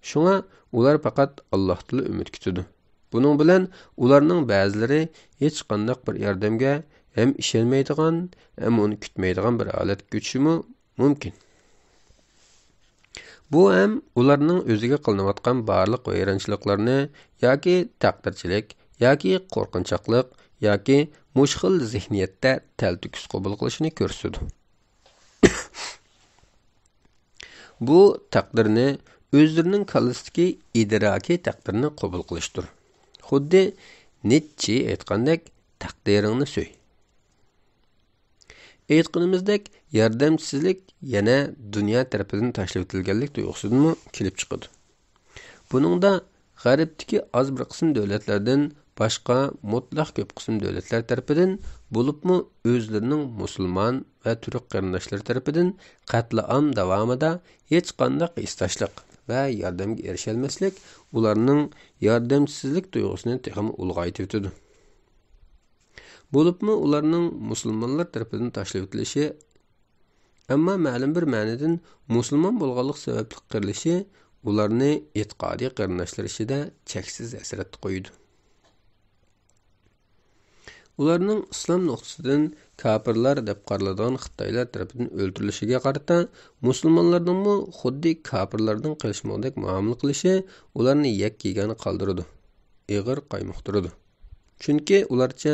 شۇڭا ئۇلار پەقەت ئاللاھتىنلا ئۈمىد كۈتىدۇ. بۇنىڭ بىلەن ئۇلارنىڭ بەزىلىرى ھېچقانداق بىر ياردەمگە ھەم ئىشەنمەيدىغان، ھەم ئۇنى كۈتمەيدىغان بىر ھالەتكە كۆچۈشىمۇ مۇمكىن. بۇ ھەم ئۇلارنىڭ ئۆزىگە قىلىنىۋاتقان بارلىق ۋەيرانچىلىقلارنى ياكى تەقدىرچىلىك، ياكى قورقۇنچاقلىق، ياكى مۇشۇ خىل زېھنىيەتتە تەلتۆكۈس قوبۇل قىلىشىنى كۆرسىتىدۇ. بۇ تەقدىرنى ئۆزلىرىنىڭ كاللىسىدىكى ئىدراكىي تەقدىرنى قوبۇل قىلىشتۇر. خۇددى نىتچې ئېيتقاندەك، «تەقدىرىڭنى سۆي.» ئېيتقىنىمىزدەك، ياردەمچىسىزلىك يەنە دۇنيا تەرىپىدىن تاشلىۋېتىلگەنلىك تۇيغۇسىدىنمۇ كېلىپ چىقىدۇ. بۇنىڭدا غەربتىكى ئاز بىر قىسىم دۆلەتلەردىن باشقا مۇتلەق كۆپ قىسىم دۆلەتلەر تەرىپىدىن، بولۇپمۇ ئۆزلىرىنىڭ مۇسۇلمان ۋە تۈرك قېرىنداشلىرى تەرىپىدىن قەتلىئام داۋامىدا ھېچقانداق ھېسداشلىق ۋە ياردەمگە ئېرىشەلمەسلىك ئۇلارنىڭ ياردەمچىسىزلىك تۇيغۇسىنى تېخىمۇ ئۇلغايتىۋېتىدۇ. بولۇپمۇ ئۇلارنىڭ مۇسۇلمانلار تەرىپىدىن تاشلىۋېتىلىشى، ئەمما مەلۇم بىر مەنىدىن مۇسۇلمان بولغانلىقى سەۋەبلىك قىرىلىشى ئۇلارنى ئېتىقادىي قېرىنداشلىرى ئىچىدە چەكسىز ھەسرەتتە قويىدۇ. ئۇلارنىڭ ئىسلام نۇقتىسىدىن كاپىرلار دەپ قارىلىدىغان خىتايلار تەرىپىدىن ئۆلتۈرۈلۈشىگە قارىتا، مۇسۇلمانلارنىڭمۇ خۇددى كاپىرلاردىن قېلىشمىغۇدەك مۇئامىلە قىلىشى ئۇلارنى يەككە يېگەنە قالدۇرىدۇ، ئېغىر قايمۇقتۇرىدۇ. چۈنكى ئۇلارچە،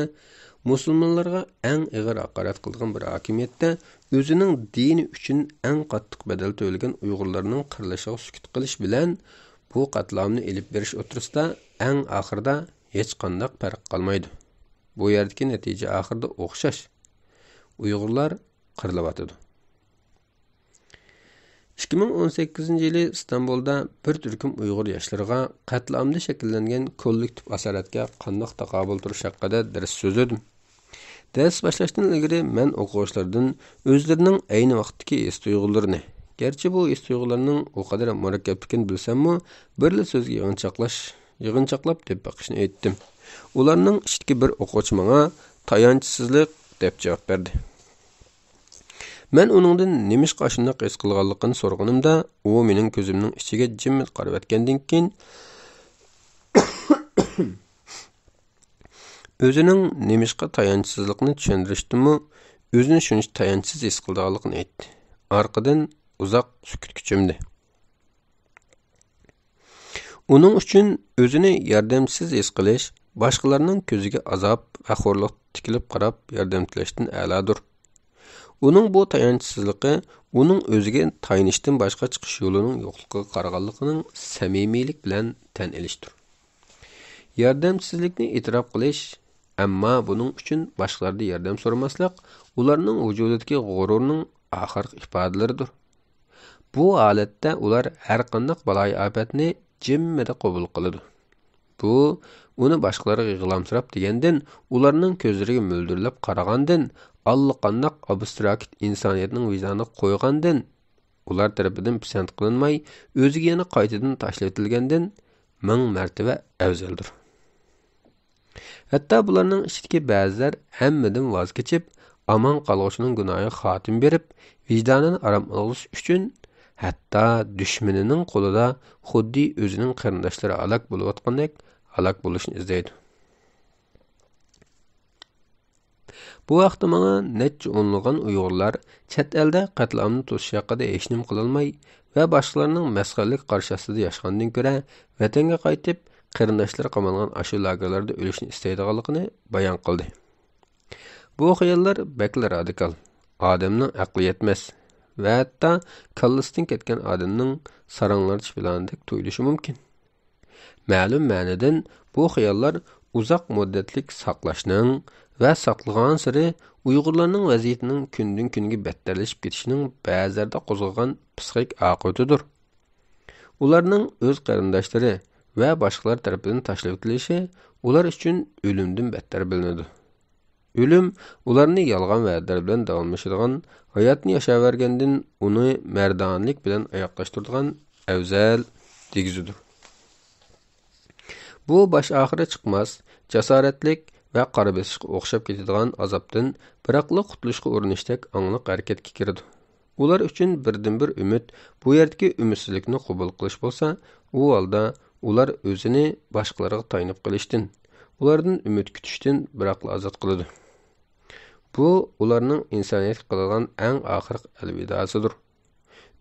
مۇسۇلمانلارغا ئەڭ ئېغىر ھاقارەت قىلىدىغان بىر ھاكىمىيەتتە ئۆزىنىڭ دىنى ئۈچۈن ئەڭ قاتتىق بەدەل تۆلىگەن ئۇيغۇرلارنىڭ قىرىلىشىغا سۈكۈت قىلىش بىلەن بۇ قەتلىئامنى ئېلىپ بېرىش ئوتتۇرىسىدا ئەڭ ئاخىرىدا ھېچقانداق پەرق قالمايدۇ. بۇ يەردىكى نەتىجە ئاخىرىدا ئوخشاش. ئۇيغۇرلار قىرىلىۋاتىدۇ. ئىككى مىڭ ئون سەككىزىنچى يىلى ئىستانبۇلدا بىر تۈركۈم ئۇيغۇر ياشلىرىغا قەتلىئامدا شەكىللەنگەن كوللېكتىپ ئاسارەتكە قانداق تاقابىل تۇرۇش ھەققىدە دەرس سۆزلىدىم. دەرس باشلاشتىن ئىلگىرى مەن ئوقۇغۇچىلاردىن ئۆزلىرىنىڭ ئەينى ۋاقىتتىكى ھېس-تۇيغۇلىرىنى، گەرچە بۇ ھېس-تۇيغۇلارنىڭ ئۇ قەدەر مۇرەككەپلىكىنى بىلسەممۇ، بىرلا سۆزگە يىغىنچاقلاش، يىغىنچاقلاپ دەپ بېقىشنى ئېيتتىم. ئۇلارنىڭ ئىچىدىكى بىر ئوقۇغۇچى ماڭا «تايانچسىزلىق» دەپ جاۋاب بەردى. مەن ئۇنىڭدىن نېمىشقا ئاشۇنداق ھېس قىلغانلىقىنى سورىغىنىمدا، ئۇ مېنىڭ كۆزۈمنىڭ ئىچىگە جىممىت قارىۋەتكەندىن كېيىن، ئۆزىنىڭ نېمىشقا تايانچسىزلىقىنى چۈشەندۈرۈشتىنمۇ، ئۆزىنى شۇنچە تايانچسىز ھېس قىلىدىغانلىقىنى ئېيتتى. ئارقىدىن ئۇزاق سۈكۈتكە چۆمدى. ئۇنىڭ ئۈچۈن ئۆزىنى ياردەمسىز ھېس قىلىش باشقىلارنىڭ كۆزىگە ئازاب ۋە خورلۇق تىكىلىپ قاراپ ياردەم تىلەشتىن ئەلادۇر. ئۇنىڭ بۇ تايانچسىزلىقى ئۇنىڭ ئۆزىگە تايىنىشتىن باشقا چىقىش يولىنىڭ يوقلۇقىغا قارىغانلىقىنىڭ سەمىمىيلىك بىلەن تەن ئېلىشتۇر. ياردەمسىزلىكنى ئېتىراپ قىلىش، ئەمما بۇنىڭ ئۈچۈن باشقىلاردىن ياردەم سورىماسلىق ئۇلارنىڭ ۋۇجۇدىدىكى غۇرۇرنىڭ ئاخىرقى ئىپادىلىرىدۇر. بۇ ھالەتتە ئۇلار ھەرقانداق بالايىئاپەتنى جىممىدە قوبۇل قىلىدۇ. بۇ ئۇنى باشقىلارغا يىغلامسىراپ دېگەندىن، ئۇلارنىڭ كۆزلىرىگە مۆلدۈرلەپ قارىغاندىن، ئاللىقانداق ئابستراكت ئىنسانىيەتنىڭ ۋىجدانىغا قويغاندىن، ئۇلار تەرىپىدىن پىسەنت قىلىنماي، ئۆزىگە يەنە قايتىدىن تاشلىۋېتىلگەندىن مىڭ مەرتىۋە ئەۋزەلدۇر. ھەتتا بۇلارنىڭ ئىچىدىكى بەزىلەر ھەممىدىن ۋاز كېچىپ، ئامان قالغۇچىنىڭ گۇناھىغا خاتىمە بېرىپ، ۋىجدانىنى ئارام ئالغۇزۇش ئۈچۈن، ھەتتا دۈشمىنىنىڭ قولىدا خۇددى ئۆزىنىڭ قېرىنداشلىرى ھالاك بولۇۋاتقاندەك ھالاك بولۇشنى ئىزدەيدۇ. بۇ ھەقتە ماڭا نەچچە ئونلىغان ئۇيغۇرلار چەت ئەلدە قەتلىئامنى توسۇش ھەققىدە ھېچنېمە قىلالماي ۋە باشقىلارنىڭ مەسخىرىلىك قارشى ئاستىدا ياشىغاندىن كۆرە، ۋەتەنگە قايتىپ، قېرىنداشلىرى قامالغان ئاشۇ لاگېرلاردا ئۆلۈشنى ئىستەيدىغانلىقىنى بايان قىلدى. بۇ خىياللار بەكلا رادىكال، ئادەمنىڭ ئەقلى يەتمەس ۋە ھەتتا كاللىسىدىن كەتكەن ئادەمنىڭ ساراڭلارچە پىلانىدەك تۇيۇلۇشى مۇمكىن. مەلۇم مەنىدىن بۇ خىياللار ئۇزاق مۇددەتلىك ساقلاشنىڭ ۋە ساقلىغانسېرى ئۇيغۇرلارنىڭ ۋەزىيىتىنىڭ كۈندىن-كۈنگە بەتتەرلىشىپ كېتىشىنىڭ بەزىلەردە قوزغىغان پسىخىك ئاقىۋىتىدۇر. ئۇلارنىڭ ئۆز قېرىنداشلىرى ۋە باشقىلار تەرىپىدىن تاشلىۋېتىلىشى ئۇلار ئۈچۈن ئۆلۈمدىن بەتتەر بىلىنىدۇ. ئۆلۈم ئۇلارنى يالغان ۋەدىلەر بىلەن داۋاملىشىدىغان، ھاياتنى ياشاۋەرگەندىن ئۇنى مەردانىلىك بىلەن ئاياغلاشتۇرىدىغان ئەۋزەل دېگۈزىدۇر. بۇ باش ئاخىرى چىقماس، جاسارەتلىك ۋە قارا بېسىشقا ئوخشاپ كېتىدىغان ئازابتىن بىراقلا قۇتۇلۇشقا ئۇرۇنۇشتەك ئاڭلىق ھەرىكەتكە كىرىدۇ. ئۇلار ئۈچۈن بىردىنبىر ئۈمىد بۇ يەردىكى ئۈمىدسىزلىكنى قوبۇل قىلىش بولسا، ئۇ ھالدا ئۇلار ئۆزىنى باشقىلارغا تايىنىپ قېلىشتىن، ئۇلاردىن ئۈمىد كۈتۈشتىن بىراقلا ئازاد قىلىدۇ. بۇ ئۇلارنىڭ ئىنسانىيەتكە قىلىدىغان ئەڭ ئاخىرقى ئەلۋىداسىدۇر.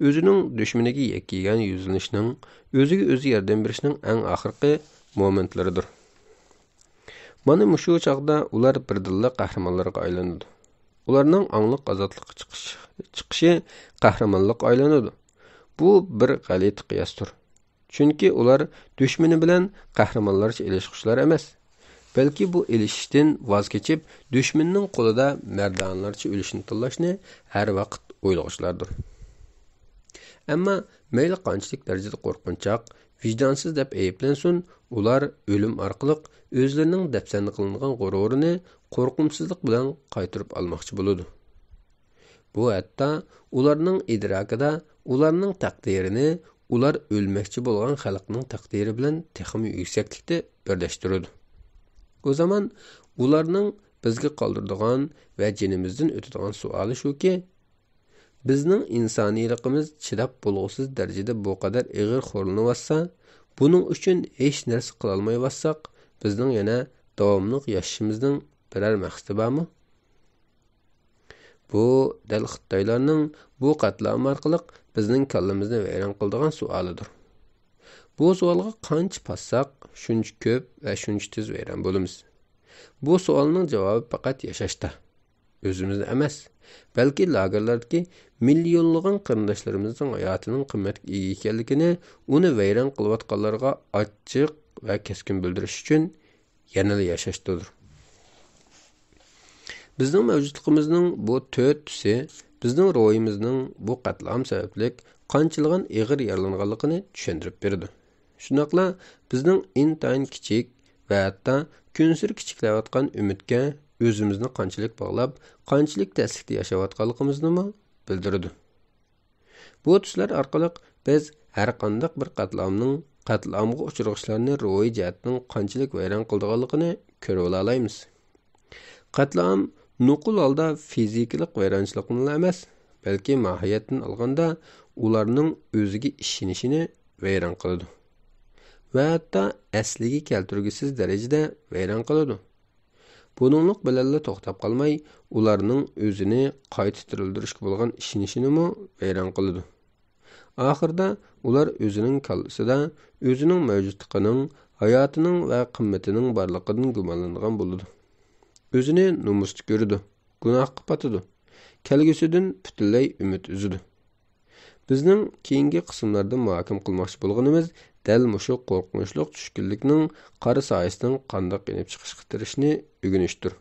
ئۆزىنىڭ دۈشمىنىگە يەككە يېگەن يۈزلىنىشنىڭ، ئۆزىگە ئۆزى ياردەم بېرىشنىڭ ئەڭ ئاخىرقى مومېنتلىرىدۇر. مانا مۇشۇ چاغدا ئۇلار بىردىنلا قەھرىمانلارغا ئايلىنىدۇ. ئۇلارنىڭ ئاڭلىق ئازادلىققا چىقىش، چىقىشى قەھرىمانلىققا ئايلىنىدۇ. بۇ بىر غەلىتە قىياستۇر. چۈنكى ئۇلار دۈشمىنى بىلەن قەھرىمانلارچە ئېلىشقۇچىلار ئەمەس، بەلكى بۇ ئېلىشىشتىن ۋاز كېچىپ، دۈشمىنىنىڭ قولىدا مەردانىلەرچە ئۆلۈشنى تاللاشنى ھەر ۋاقىت ئويلىغۇچىلاردۇر. ئەمما مەيلى قانچىلىك دەرىجىدە قورقۇنچاق، ۋىجدانسىز دەپ ئەيىبلەنسۇن، ئۇلار ئۆلۈم ئارقىلىق ئۆزلىرىنىڭ دەپسەندە قىلىنغان غۇرۇرىنى قورقۇمسىزلىق بىلەن قايتۇرۇپ ئالماقچى بولىدۇ. بۇ ھەتتا ئۇلارنىڭ ئىدراكىدا ئۇلارنىڭ تەقدىرىنى ئۇلار ئۆلمەكچى بولغان خەلقنىڭ تەقدىرى بىلەن تېخىمۇ يۈكسەكلىكتە بىرلەشتۈرىدۇ. ئۇ زامان ئۇلارنىڭ بىزگە قالدۇرىدىغان ۋە جېنىمىزدىن ئۆتىدىغان سوئالى شۇكى، بىزنىڭ ئىنسانىيلىقىمىز چىداپ بولغۇسىز دەرىجىدە بۇ قەدەر ئېغىر خورلىنىۋاتسا، بۇنىڭ ئۈچۈن ھېچ نەرسە قىلالمايۋاتساق، بىزنىڭ يەنە داۋاملىق ياشىشىمىزنىڭ بىرەر مەقسىتى بارمۇ؟ بۇ دەل خىتايلارنىڭ بۇ قەتلىئام ئارقىلىق بىزنىڭ كاللىمىزنى ۋەيران قىلىدىغان سوئالىدۇر. بۇ سوئالغا قانچە پاسساق، شۇنچە كۆپ ۋە شۇنچە تېز ۋەيران بولىمىز. بۇ سوئالنىڭ جاۋابى پەقەت ياشاشتا. ئۆزىمىزدە ئەمەس، بەلكى لاگېرلاردىكى مىليونلىغان قېرىنداشلىرىمىزنىڭ ھاياتىنىڭ قىممەتكە ئىگە ئىكەنلىكىنى، ئۇنى ۋەيران قىلىۋاتقانلارغا ئاچچىق ۋە كەسكىن بىلدۈرۈش ئۈچۈن يەنىلا ياشاشتىدۇر. بىزنىڭ مەۋجۇتلۇقىمىزنىڭ بۇ تۆت تۈسى بىزنىڭ روھىمىزنىڭ بۇ قەتلىئام سەۋەبلىك قانچىلىغان ئېغىر يارىلانغانلىقىنى چۈشەندۈرۈپ بېرىدۇ. شۇنداقلا بىزنىڭ ئىنتايىن كىچىك ۋە ھەتتا كۈنسېرى كىچىكلەۋاتقان ئۈمىدكە ئۆزىمىزنى قانچىلىك باغلاپ، قانچىلىك تەسلىكتە ياشاۋاتقانلىقىمىزنىمۇ بىلدۈرىدۇ. بۇ تۈسلەر ئارقىلىق بىز ھەرقانداق بىر قەتلىئامنىڭ قەتلىئامغا ئۇچرىغۇچىلارنى روھىي جەھەتتىن قانچىلىك ۋەيران قىلىدىغانلىقىنى كۆرۈۋالالايمىز. قەتلىئام نوقۇل ھالدا فىزىكىلىق ۋەيرانچىلىقنىلا ئەمەس، بەلكى ماھىيەتتىن ئالغاندا ئۇلارنىڭ ئۆزىگە ئىشىنىشىنى ۋەيران قىلىدۇ ۋە ھەتتا ئەسلىگە كەلتۈرگۈسىز دەرىجىدە ۋەيران قىلىدۇ. بۇنىڭلىق بىلەنلا توختاپ قالماي، ئۇلارنىڭ ئۆزىنى قايتا تىرىلدۈرۈشكە بولغان ئىشىنىشىنىمۇ ۋەيران قىلىدۇ. ئاخىرىدا ئۇلار ئۆزىنىڭ كاللىسىدا ئۆزىنىڭ مەۋجۇتلۇقىنىڭ، ھاياتىنىڭ ۋە قىممىتىنىڭ بارلىقىدىن گۇمانلانغان بولىدۇ. ئۆزىنى نومۇستا كۆرىدۇ، گۇناھقا پاتىدۇ. كەلگۈسىدىن پۈتۈنلەي ئۈمىد ئۈزىدۇ. بىزنىڭ كېيىنكى قىسىملاردا مۇھاكىمە قىلماقچى بولغىنىمىز دەل مۇشۇ قورقۇنچلۇق چۈشكۈنلۈكنىڭ قارا سايىسىدىن قانداق يېنىپ چىقىشقا تىرىشىشنى ئۆگىنىشتۇر.